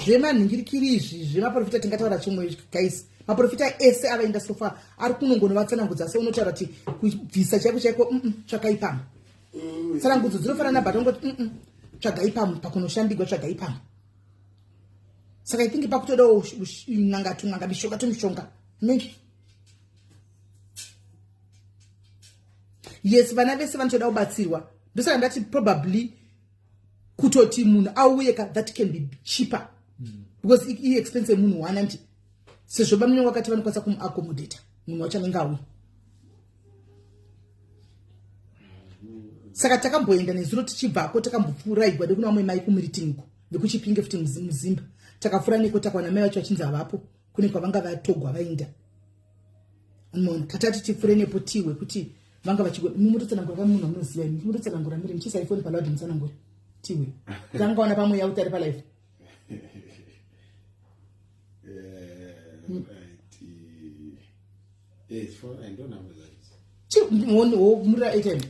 zvemanhingirikiri izvi zvemaprofita. Tingataura chimwe guys, maprofita ese avaenda so far ari kunongonovatsanangudza, se unotaura kuti kubvisa chaiko chaiko, tsvakai pamwe tsanangudzo dzinofanana, but ongoti tsvagai pamwe pakunoshandigwa, tsvagai pamwe. Saka I think pakutodawo n'anga, tun'anga, mishonga, tumishonga maybe. Yes, vana vese vanotoda kubatsirwa, ndosaka ndati probably kutoti munhu auye ka, that can be cheaper because iexpense yemunhu one anti sezvo bamunenge wakati vanokwanisa kumuaccommodata munhu wacho anenge auya. Saka takamboenda nezuro tichibvako, takambopfuura igwa dekuna vamwe mai kumiritingo vekuChipinge futi muzimba. Takapfuura neko takawana mai vacho vachinzi havapo, kune kwavanga vatogwa vainda. Anoona tatati tipfuure nepo tihwe kuti vanga vachigwa. Mumototsanangura ka munhu amunoziva imi, mototsanangura miri muchiisa ifoni paloud, mutsanangure tihwe tangaona pamwe yakuti ari palife. Right. I don't have that. Murira airtime.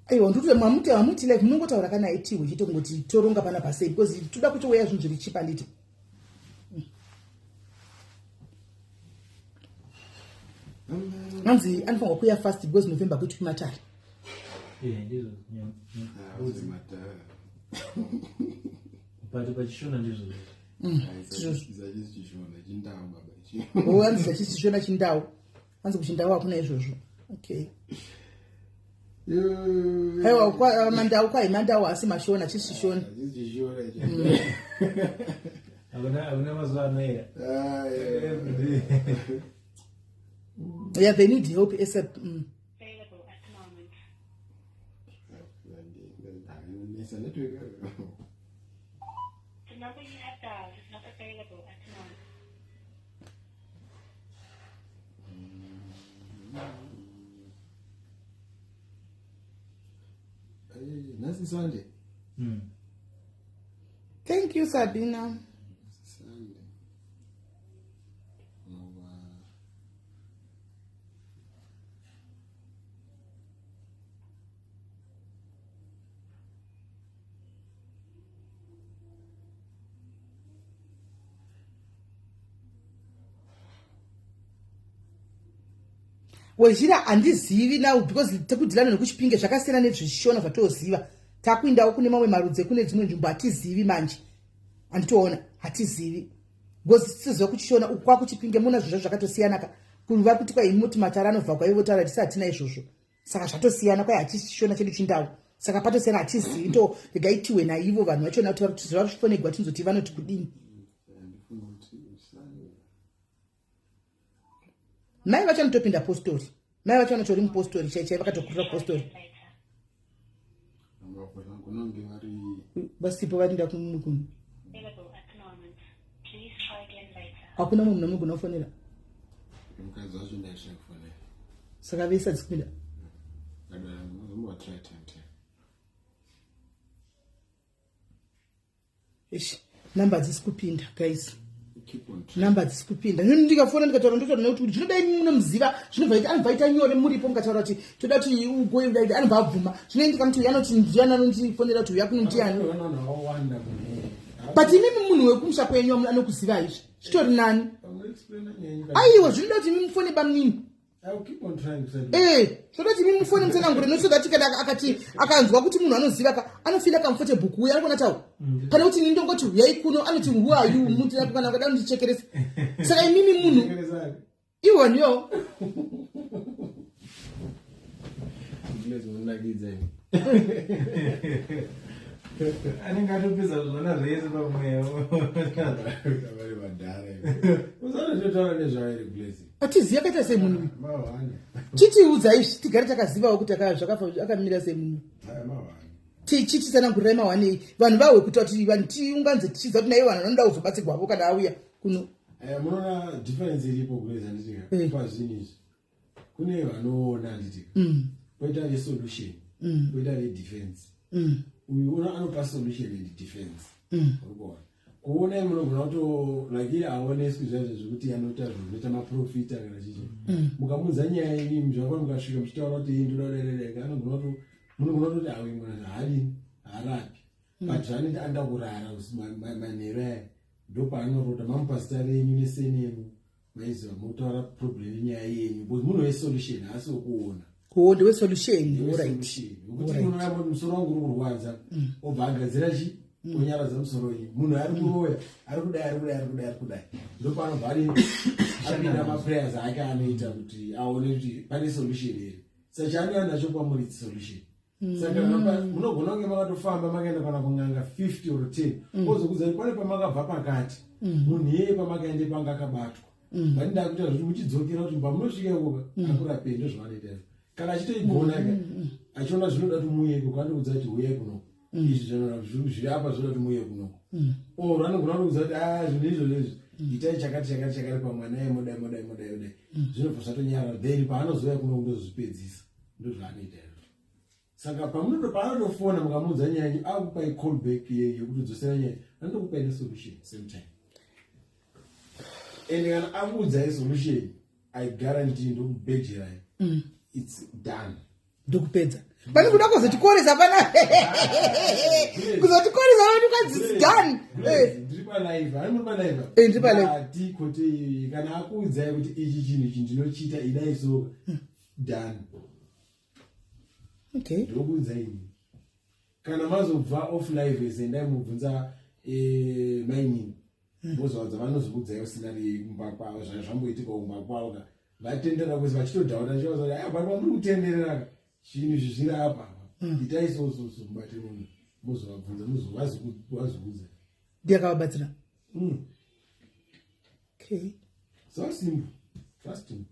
Aiwa, ndikuti mamuti hamuti live, munongotaura kana aitiwe chete kungoti toronga pana pasei because toda kuti weya zvinhu zviri chipa nditi anzi anofanirwa kuuya fast because November kuitwi matare. Ndizvo. But pachishona ndizvo. Anzi zachishona chindau, anzi kuchindau hakuna izvozvo. Okay, aiwa, mandau kwai mandau, asi mashona chisi chishona. Hakuna mazuva anoera. Yeah, they need help asap. Available at the moment. The number you have dialed is not available at the moment. Nhasi Sunday. Thank you, Sabina. Sunday. Ngoba Wezhira handizivi now because tekudhilana nekuChipinge zvakasiyana nezvishona zvatoziva. Takuindawo kune mamwe marudzi ekune dzimwe nzvimbo, hatizivi manje, handitoona, hatizivi because tiziva kuchishona uku kwakuChipinge muna zvinhu zvakatosiyana ka. Kuva kuti kwai muti matara anobva kwaivotaura tisi hatina izvozvo, saka zvatosiyana kwai hachisi chishona chedu chindau, saka patosiyana, hatizivi. To regai tiwe naivo vanhu vachona kuti vari kufonegwa tinzoti vanoti kudini. Handifungi kuti Sunday. Mai vacho vanotopinda postori, mai vacho vanotori mupostori chai chai, vakatokurira postori. Later. Kunonge vari vasipo varinda kumwe kunhu. Available at the moment. Please try again later. Hakuna mumwe munhu amunogona kufonera. Mukadzi. Dzacho ndaitry kufonera. Saka vese hadzisi kupinda. Ndazombovatry time time. Eish, namba hadzisi kupinda guys. Keep on trying. Namba hadzisi kupinda. Nini ndikafona ndikataura ndotaura nekuti zvinodai munomuziva zvinobva ita anobva aita nyore muripo mukataura kuti toda kuti ugoe kudai anobva abvuma. Zvino ndikamuti uyu anoti ndiani anondifonera kuti uya kuno ndiani. Vanhu vakawanda kune. But imimi munhu wekumusha kwenyu anokuziva izvi zvitori nani. Explain nyaya yenyu. Aiwa zvinoda kuti imi mufone bamunini. I will keep on trying kusati. Eh, zvoda kuti imi mufone mutsanangure nokuti that kana akati akanzwa kuti munhu anoziva ka anofila comfortable kuuya anogona taura. Pane kuti ini ndongoti huyai kuno anoti who are you muti kana akada kundichekeresa. Saka imimi munhu Chekeresani. iwo ndiyo Ndinezi munakidza imi. Anenge atopedza zvona zvese pamweya. Vari vadhara imi. Usanototaura nezvayo here Blessing. Atiziva akaita sei munhu uyu. Mawani. Chitiudza izvi tigare takazivawo kuti zvakafa akamira sei munhu. Haya mawani. Tichitsanangurirai mahwani vanhu vahwe kuita kuti vanhu tiunganze tichiziva kuti naivo vanhu vanoda kuzobatsirwavo kana auya kuno. Eh, munoona difference iripo Grace handitika pazvinhu izvi. Kune vanoona handitika. Poita vesolution. Poita vedefense. Uyu anopa solution and defense. Uri kuona. Kuona imi munogona kuto like iye aoneswi zvaizvo zvekuti anoita zvinoita maprofita kana chichi. Mukamuudza nyaya yenyu zvakwa mukasvika muchitaura kuti iyi ndoda kudai dai anogona kuto munogona kutoti awe munhu haadini haarapi. But zvaanoita anoda kurara manheru aya ndopaanorota mamupa zita renyu neseni yenyu maiziva motaura problem yenyaya yenyu because munhu wesolution haasi wekuona. Ko ndewe solution, all right. Wesolution. Wekuti munhu uya musoro wangu uri kurwadza obva agadzira chi onyaradza musoro wenyu. Munhu ari kuroya ari kudai ari kudai ari kudai ari kudai ndopaanobva ari apinda maprayers ake anoita kuti aone kuti pane solution here. Saka chaanouya nacho kwamuri it's solution. Saka munogona kunge makatofamba makaenda kana kun'anga 50 or 10 ozokuudza kuti pane pamakabva pakati munhu iyeye pamakaende panga akabatwa. Vanida kuita zvekuti muchidzokera kuti pamunosvika ikoko akurapei ndozvavanoita izvo. Kana achitoigona ka achiona zvinoda kuti muuye ikoko anokuudza kuti huyai kunoko. Izvi zviri apa zvinoda kuti muuye kunoko. Or anogona kukuudza kuti zvinhu izvozvo izvi itai chakati chakati chakati pamwana iye modai modai modai modai. Zvinobva zvatonyarara then paanozouya kunoko ndozvipedzisa. Ndozvaanoita izvozvo. Saka paanotofona mukamuudza nyaya yenyu akupai call back yekutodzosera nyaya anotokupai nesolution same time. And kana akuudzai solution I guarantee ndokubhejerai. It's done. Ndokupedza. Pane kuda kuzotikoresa pana. Kuzotikoresa pana kwanzi it's done. Ndiri palive, hani muri palive? Ndiri palive. Ati kote kana akuudzai kuti ichi chinhu ichi ndinochiita idai so done. Okay. Ndokuudzai ini. Kana mazobva off live ese endai mubvunza mainini. Mozowadza vanozokuudzai usina kumba kwavo zvamboitika kumba kwavo ka. Vatenderera kwese vachitodhaura vachivaudza kuti aya pari pamuri kutenderera ka. Zvinhu izvi zviri apa. Itai so so so mubate munhu. Mozovabvunza vazokuudza. Ndiye akavabatsira. Okay. So simple. Trust me.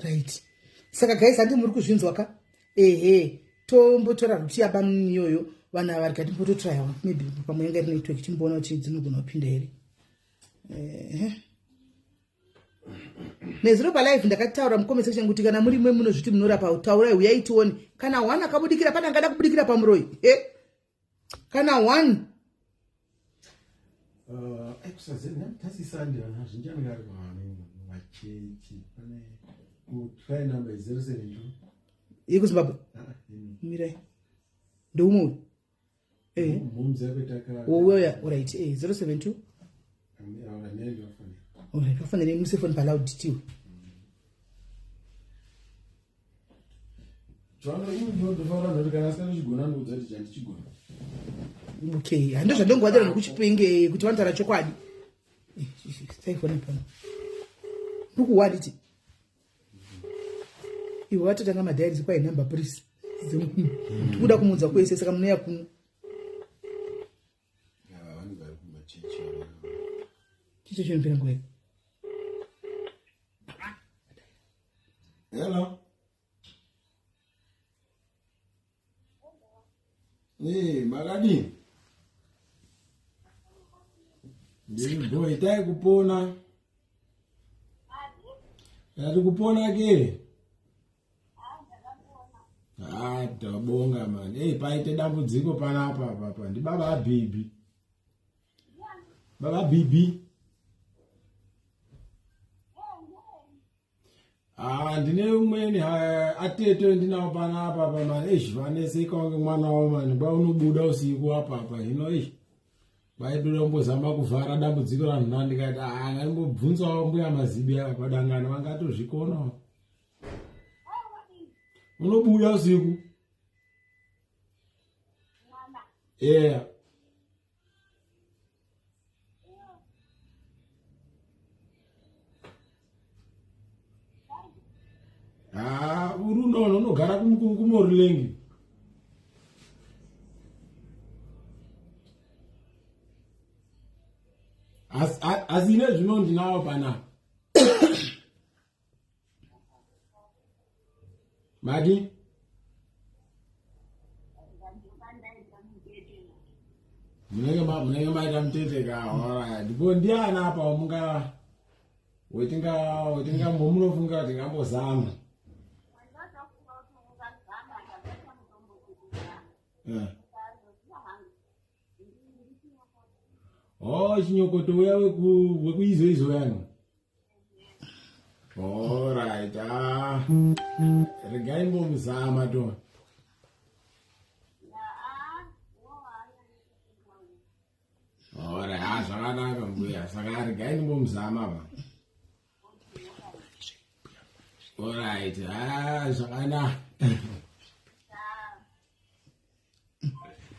Right. Saka guys handi muri kuzvinzwa ka? Ehe, tombotora ruti yaba iyoyo vanhu ava rikati mbototryawo maybe pamwe yanga iri network timboona kuti dzinogona kupinda here. Ehe. Nezuro palive ndakataura mucomment section kuti kana muri mwe munozviti munorapa taurai huyai tione. Kana one akabudikira pane angada kubudikira pamuroyi. Kana one. Kusazeni Sunday vanhu vazhinji vanenge vari kumachechi. Pane try number 072. YekuZimbabwe. Mirai. Ndoumwe uyu. Mhomzi yako taka. Ouya, alright. 072. Alright, vafanire muse phone paloud tiwe. Zvano ini ndinofanira kuti kana asina kuchigona ndoudza kuti chandichigona. Okay, hando zvandongowadira nokuchipenge kuti vanotaura chokwadi. Saifona pano. Ndikuwaditi. Ivo vatotanga madiaries kwai number please. Tikuda kumuudza kwese saka munoya kuno. Vanhu vari kumachechi. Chicho chinopera nguva iyo. Hello. Makadini? Ndiri itai kupona. Ndati kupona ke. Ah, tabonga man. Hey, paite dambudziko panapa papa. Ndi baba aBibi. Baba Bibi. Ah, ndine umweni atete ndinawo panapa apa man. Eish, vaneseka wange mwana wavo man. Ba unobuda usiku apa apa. Hino eish. Vaitoda kumbozama kuvhara dambudziko ranhu ndikati ah, ngaimbobvunzawo mbuya Mazibi apa padangano vangatozvikonawo. Unobuda usiku. Yeah. Ah, uri unoona unogara kumorilengi. Asi ine zvino ndinawo panapa. Madi? Munenge maita mutete ka alright. Ndipo ndiani apa wamunga wetinga wetinga munofunga tingambozama. Yeah. Oh, chinyokoto uya wekuizo izo yani. Alright, ah. Regai mbomuzama to. Alright, ah zvakanaka mbuya. Saka regai ndimbomuzama pa. Alright, ah zvakanaka.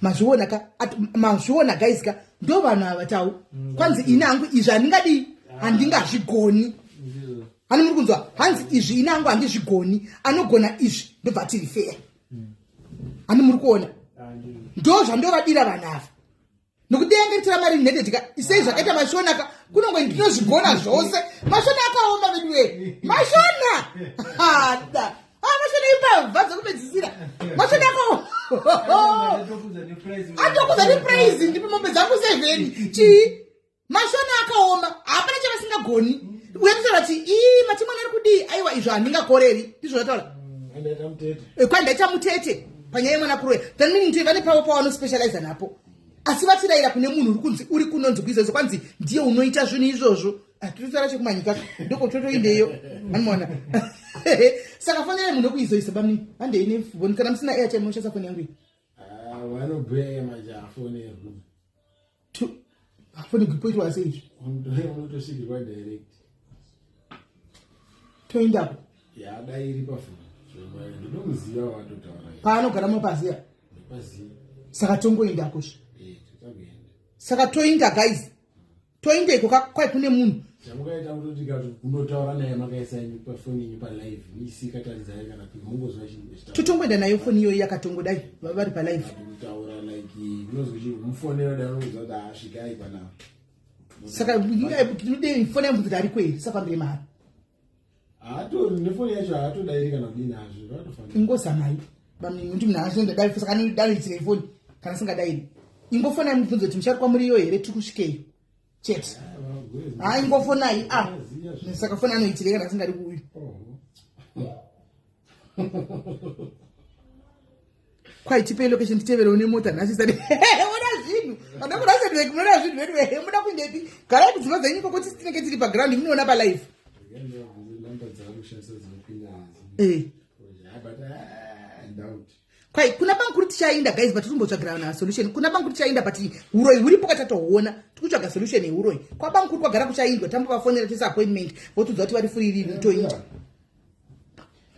Mazviona ka, mazviona guys ka, ndo vanhu ava tau. Kwanzi ini hangu izvi handingadii, handingazvigoni. Hani muri kunzwa hanzi izvi ini hangu handizvigoni, anogona izvi ndobva tiri fair. Hani muri kuona ndo zvandovadira vanhu ava nokuti dai angaitira mari nhete tika sei zvakaita mashona ka kunongwe ndinozvigona zvose. Mashona akaoma vedu wee, mashona hada. Ah, mashona imbavha dzekupedzisira, mashona akaoma, atokudza neprice, ndipo mombe dzangu 7 chii. Mashona akaoma, hapana chavasingagoni. Uya kutaura kuti ii mati mwana ari kudii, aiwa izvo handingakoreri, ndizvo zvataura. Kwandaita mutete panyaya yemwana kuroya, then meaning to vane pavo pavanospecializa napo, asi vatirayira kune munhu uri kunzi uri kunonzi kuizvozvo, kwanzi ndiye unoita zvinhu izvozvo. Tinotaura chekumanyika ndokototoindeyo anoona. Saka fonerai munhu wekuizoisa bamni, handei nefoni kana musina airtime munoshandisa foni yangu iyi. Vanobhuya manje afonerwi. Foni kupoitwa sei izvi? Unotosvikirwa direct. Toendapo. Yadairi pafoni. Ndinomuziva watotaura. Paanogara mupaziya. Paziya. Saka tongoendako zve. Eh, totakuenda. Saka toinda guys. Toindeko kwai kune munhu. Chamukaita kutoti kundotaura naye makaisa pafoni yenyu palive isika taridzai kana kuti mungozwa chinhu. Totongoenda nayo foni iyoyi yakatongodai vari palive. Kutaura like unozwa chi mufonera dai unozwa kuti asvikai panapa. Saka tinode foni yangu kuti ariko here tisafambire mahara. Haatori nefoni yacho, haatodairi kana kudini hazvo zvatofanira. Ingozamai bamnini, munhu achienda dai, saka anodaidzira ifoni kana asingadairi. Ingofonai mubvunzo kuti musharukwa muriyo here, tiri kusvikeyo chete. Ha, ingofonai a saka foni anoitirei kana asingadi kuuya? Kwai tipei location titeverewo nemota nhasi isati ona zvinhu vada kuRustenburg, munoona zvinhu vedu ehe, muda kuindepi? Garai kudzimba dzenyu ikoko, tisi tinenge tiri paground, munoona palive. Namba dzaari kushandisa dzinopinda. Eh. But I doubt. Kwai kuna bamukuru tichainda guys, but tirimbotsvagira na solution. Kuna bamukuru tichainda, but uroyi huripo katatohuona, tikutsvaga solution yeuroyi. Kwabamukuru kwagara kuchaindwa, tambovafonera toisa appointment, votiudza kuti vari free rini, toinda.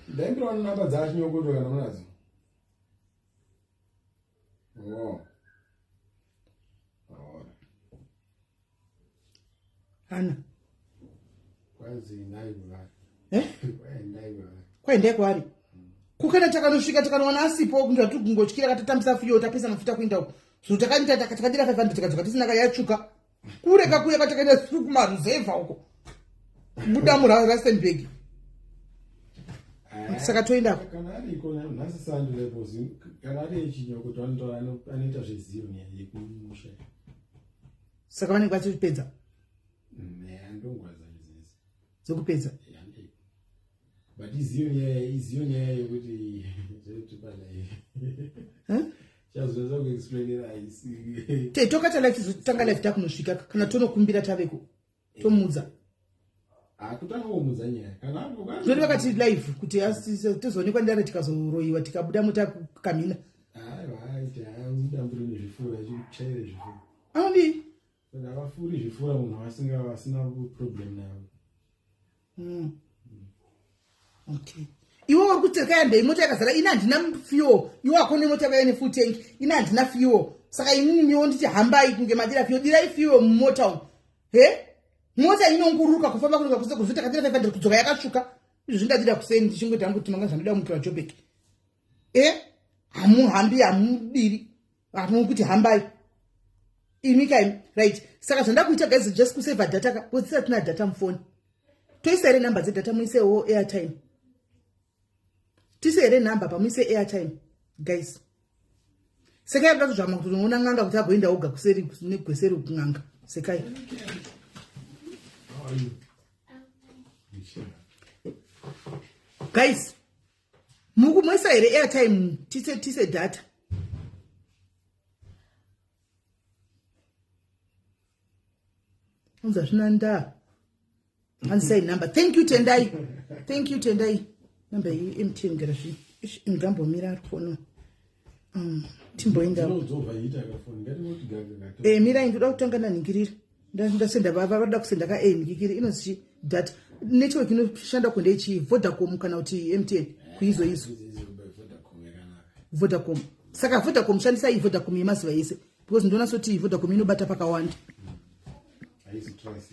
Ndaimbiwa namba dzaachinyokoto kana munadzo. Oh. Oh. Hana. Kwanzi ndai kwaari. Eh? Kwaendai kwaari. Kwaendai kwaari. Kukana takanosvika tikanowana asipo, kunzi tiri kungotyira katatambisa fuyo, tapisa mafuta kuenda uko. So takaita takadira 500 tikadzoka tisina kayatsvuka. Kureka kuya katakaenda through kumaruzevha uko. Buda muRustenburg. Saka toendako. Kana ariko nhasi Sunday levels, kana ari echinyokoto anotora anoita zveziyo yekumusha. Saka vanenge vachipedza Ndongwaza izezi. dzekupedza. Yandei. But iziyo nyaya, iziyo nyaya yekuti zvekutipana chazoza kuexplainera haisi. Te tokata life tizotanga life takunosvika kana tonokumbira taveko tomuudza. Hakutanga kumudza nyaya kana Zvoti vakati live kuti tozoonekwa ndare tikazoroyiwa tikabuda mota kukamhina. Aiwa, aiti haudambure nezvifura, achichaire zvifura. Anodii? Saka havafuri zvifura munhu vasinga vasina problem navo. Okay, iwe uri kuti kayandei mota yakazara, ini handina fuel. Iwe wako nemota yakauya nefull tank, ini handina fuel. Saka inini niwo nditi hambai kunge madira fuel, dirai fuel mumota umu. He, mota inonguruka kufamba kunoka kuse kuzoti takadira 500 kudzoka yakatsvuka. Izvo zvindadira kuseni ndichingoita hangu kuti manga zvandoda kumukira Jobek. E, hamuhambi, hamudiri, hamukuti hambai imi kaimi. Right, saka zvandakuita guys, just kuseva data ka, because tisatina data mufoni. Toisa here nhamba dzedata, muisewo airtime? Tise here nhamba pamuise airtime, guys? Sekai akuda kuzvama kuti unoona n'anga kuti agoenda oga kuseri negweseri kun'anga. Sekai. How are you? Guys, mukumoisa here airtime? Tise data. Unza zvina ndaa. Handisai number. Thank you, Tendai. Thank you, Tendai. Number iyi MTN gara zvi ngambomira ari kufono. Timboenda. Dzova ita kafoni ngatingoti gaga. Mirai, ndoda kutanga ndanhingirira. Ndasenda vada kusenda ka a nhingikiri inonzi chi data network inoshanda kunde chi Vodacom kana kuti MTN kuizo izo. Vodacom yakanaka. Vodacom. Saka Vodacom, shandisai Vodacom yemazuva ese because ndoona soti Vodacom inobata pakawanda. Haisi trust.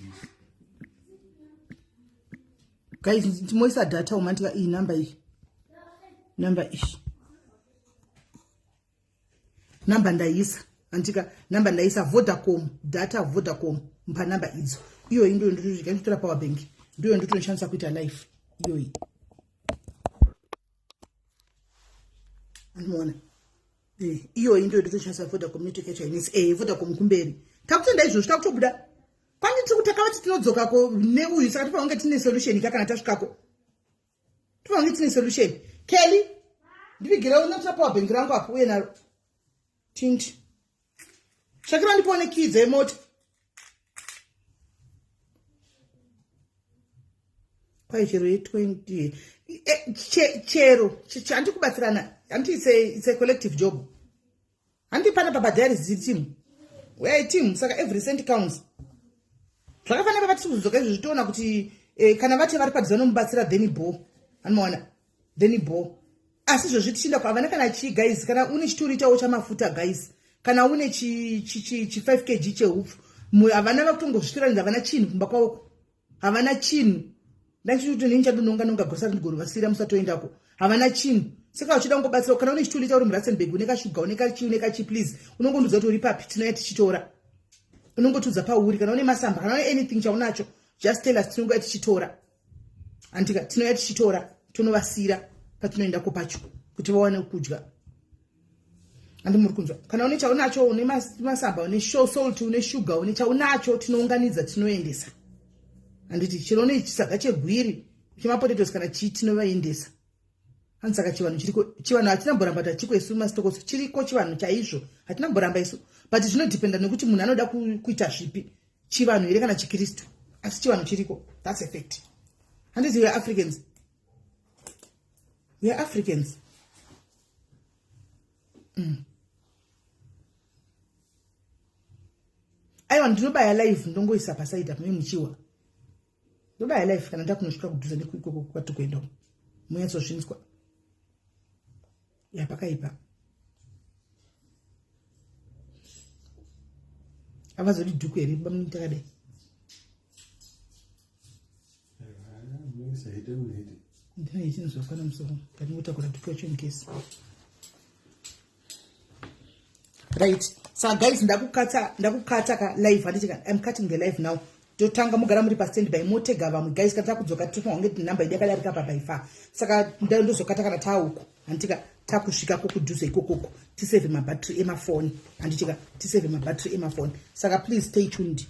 Guys, timoisa data umantika iyi namba, iyi namba, iyi namba ndaisa andika namba ndaisa Vodacom data, Vodacom panamba idzo. Iyoyi ndiyo ndotosvika nditora power bank, ndiyo ndotoshandisa kuita live iyoyi. Anoona iyoyi ndiyo ndotoshandisa Vodacom network yacho hainetsi. Vodacom kumberi. Takutenda izvozvo, takutobuda kwandi tiri kutakavati tinodzokako neuyu. Saka tofanira kunge tine solution ka kana tasvikako, tofanira kunge tine solution. Kelly, ndivigire unotora power bank rangu apo uye naro tindi shakira ndipone key dzemota. Kwai chero ye20 chero handi kubatsirana, handi it's a collective job. Handi pana Baba Diaries dziri team, we are a team. Saka every cent counts. Zvakafanira papa tiri kuzodzoka izvo zvitoona kuti kana vati vari padhuze vanomubatsira, then bo anomaona, then bo. Asi izvozvi tichinda havana kana chii. Guys, kana une chituritawo chamafuta, guys, kana une chi 5 kg chehupfu, havana, vakutongozvitiranidza. Havana chinhu kumba kwavoko, havana chinhu. Ndachiti nini chadononga nonga grocery ndigonovasiyira musatoendako. Havana chinhu. Saka uchida kungobatsira, kana une chitulita uri muRustenburg, une kashuga, une kachi, une kachi, please unongondudza kuti uri papi, tinouya tichitora. Unongotudza pauri. Kana une masamba, kana une anything chaunacho, just tell us, tinongouya tichitora. Andika tinouya tichitora, tonovasiyira patinoendako pacho kuti vawane kudya. Andi muri kunzwa? Kana une chaunacho, une masamba, une salt, une shuga, une chaunacho, tinounganidza, tinoendesa. Handiti chero une chisaga chegwiri chemapotatoes kana chii, tinovaendesa. Hanzi saka chivanhu chiriko? Chivanhu hatina mboramba tachiko isu masitokoso. Chiriko chivanhu chaizvo, hatina mboramba isu, but zvinodhipenda nekuti munhu anoda kuita zvipi, chivanhu here kana chikristu. Asi chivanhu chiriko, that's a fact. Handiti we are Africans? We are Africans. Aiwa, ndinobaya live, ndongoisa pasaidi apo muchiwa. Ndobaya live kana ndakunosvika kudhuze nekuikoko kwatiri kuenda, munyatsozvinzwa. Ya, pakaipa. Havazodi dhuku here bamunini takadai? Musaite munoite. Ndine chinozokwana musoro, ndingotakura dhuku yacho in case. Right, saka guys, ndakukata, ndakukata ka live. Handiti ka I'm cutting the live now. Totanga mugara muri pastand by, motega vamwe. Guys, kana takudzoka tofanira kunge namba yedu yakadarika pa by far. Saka ndozokata kana tauko, handitika takusvikako kudhuze ikokoko, tiseve mabhatiri emafoni. Handitika tiseve mabhatiri emafoni. Saka please stay tuned.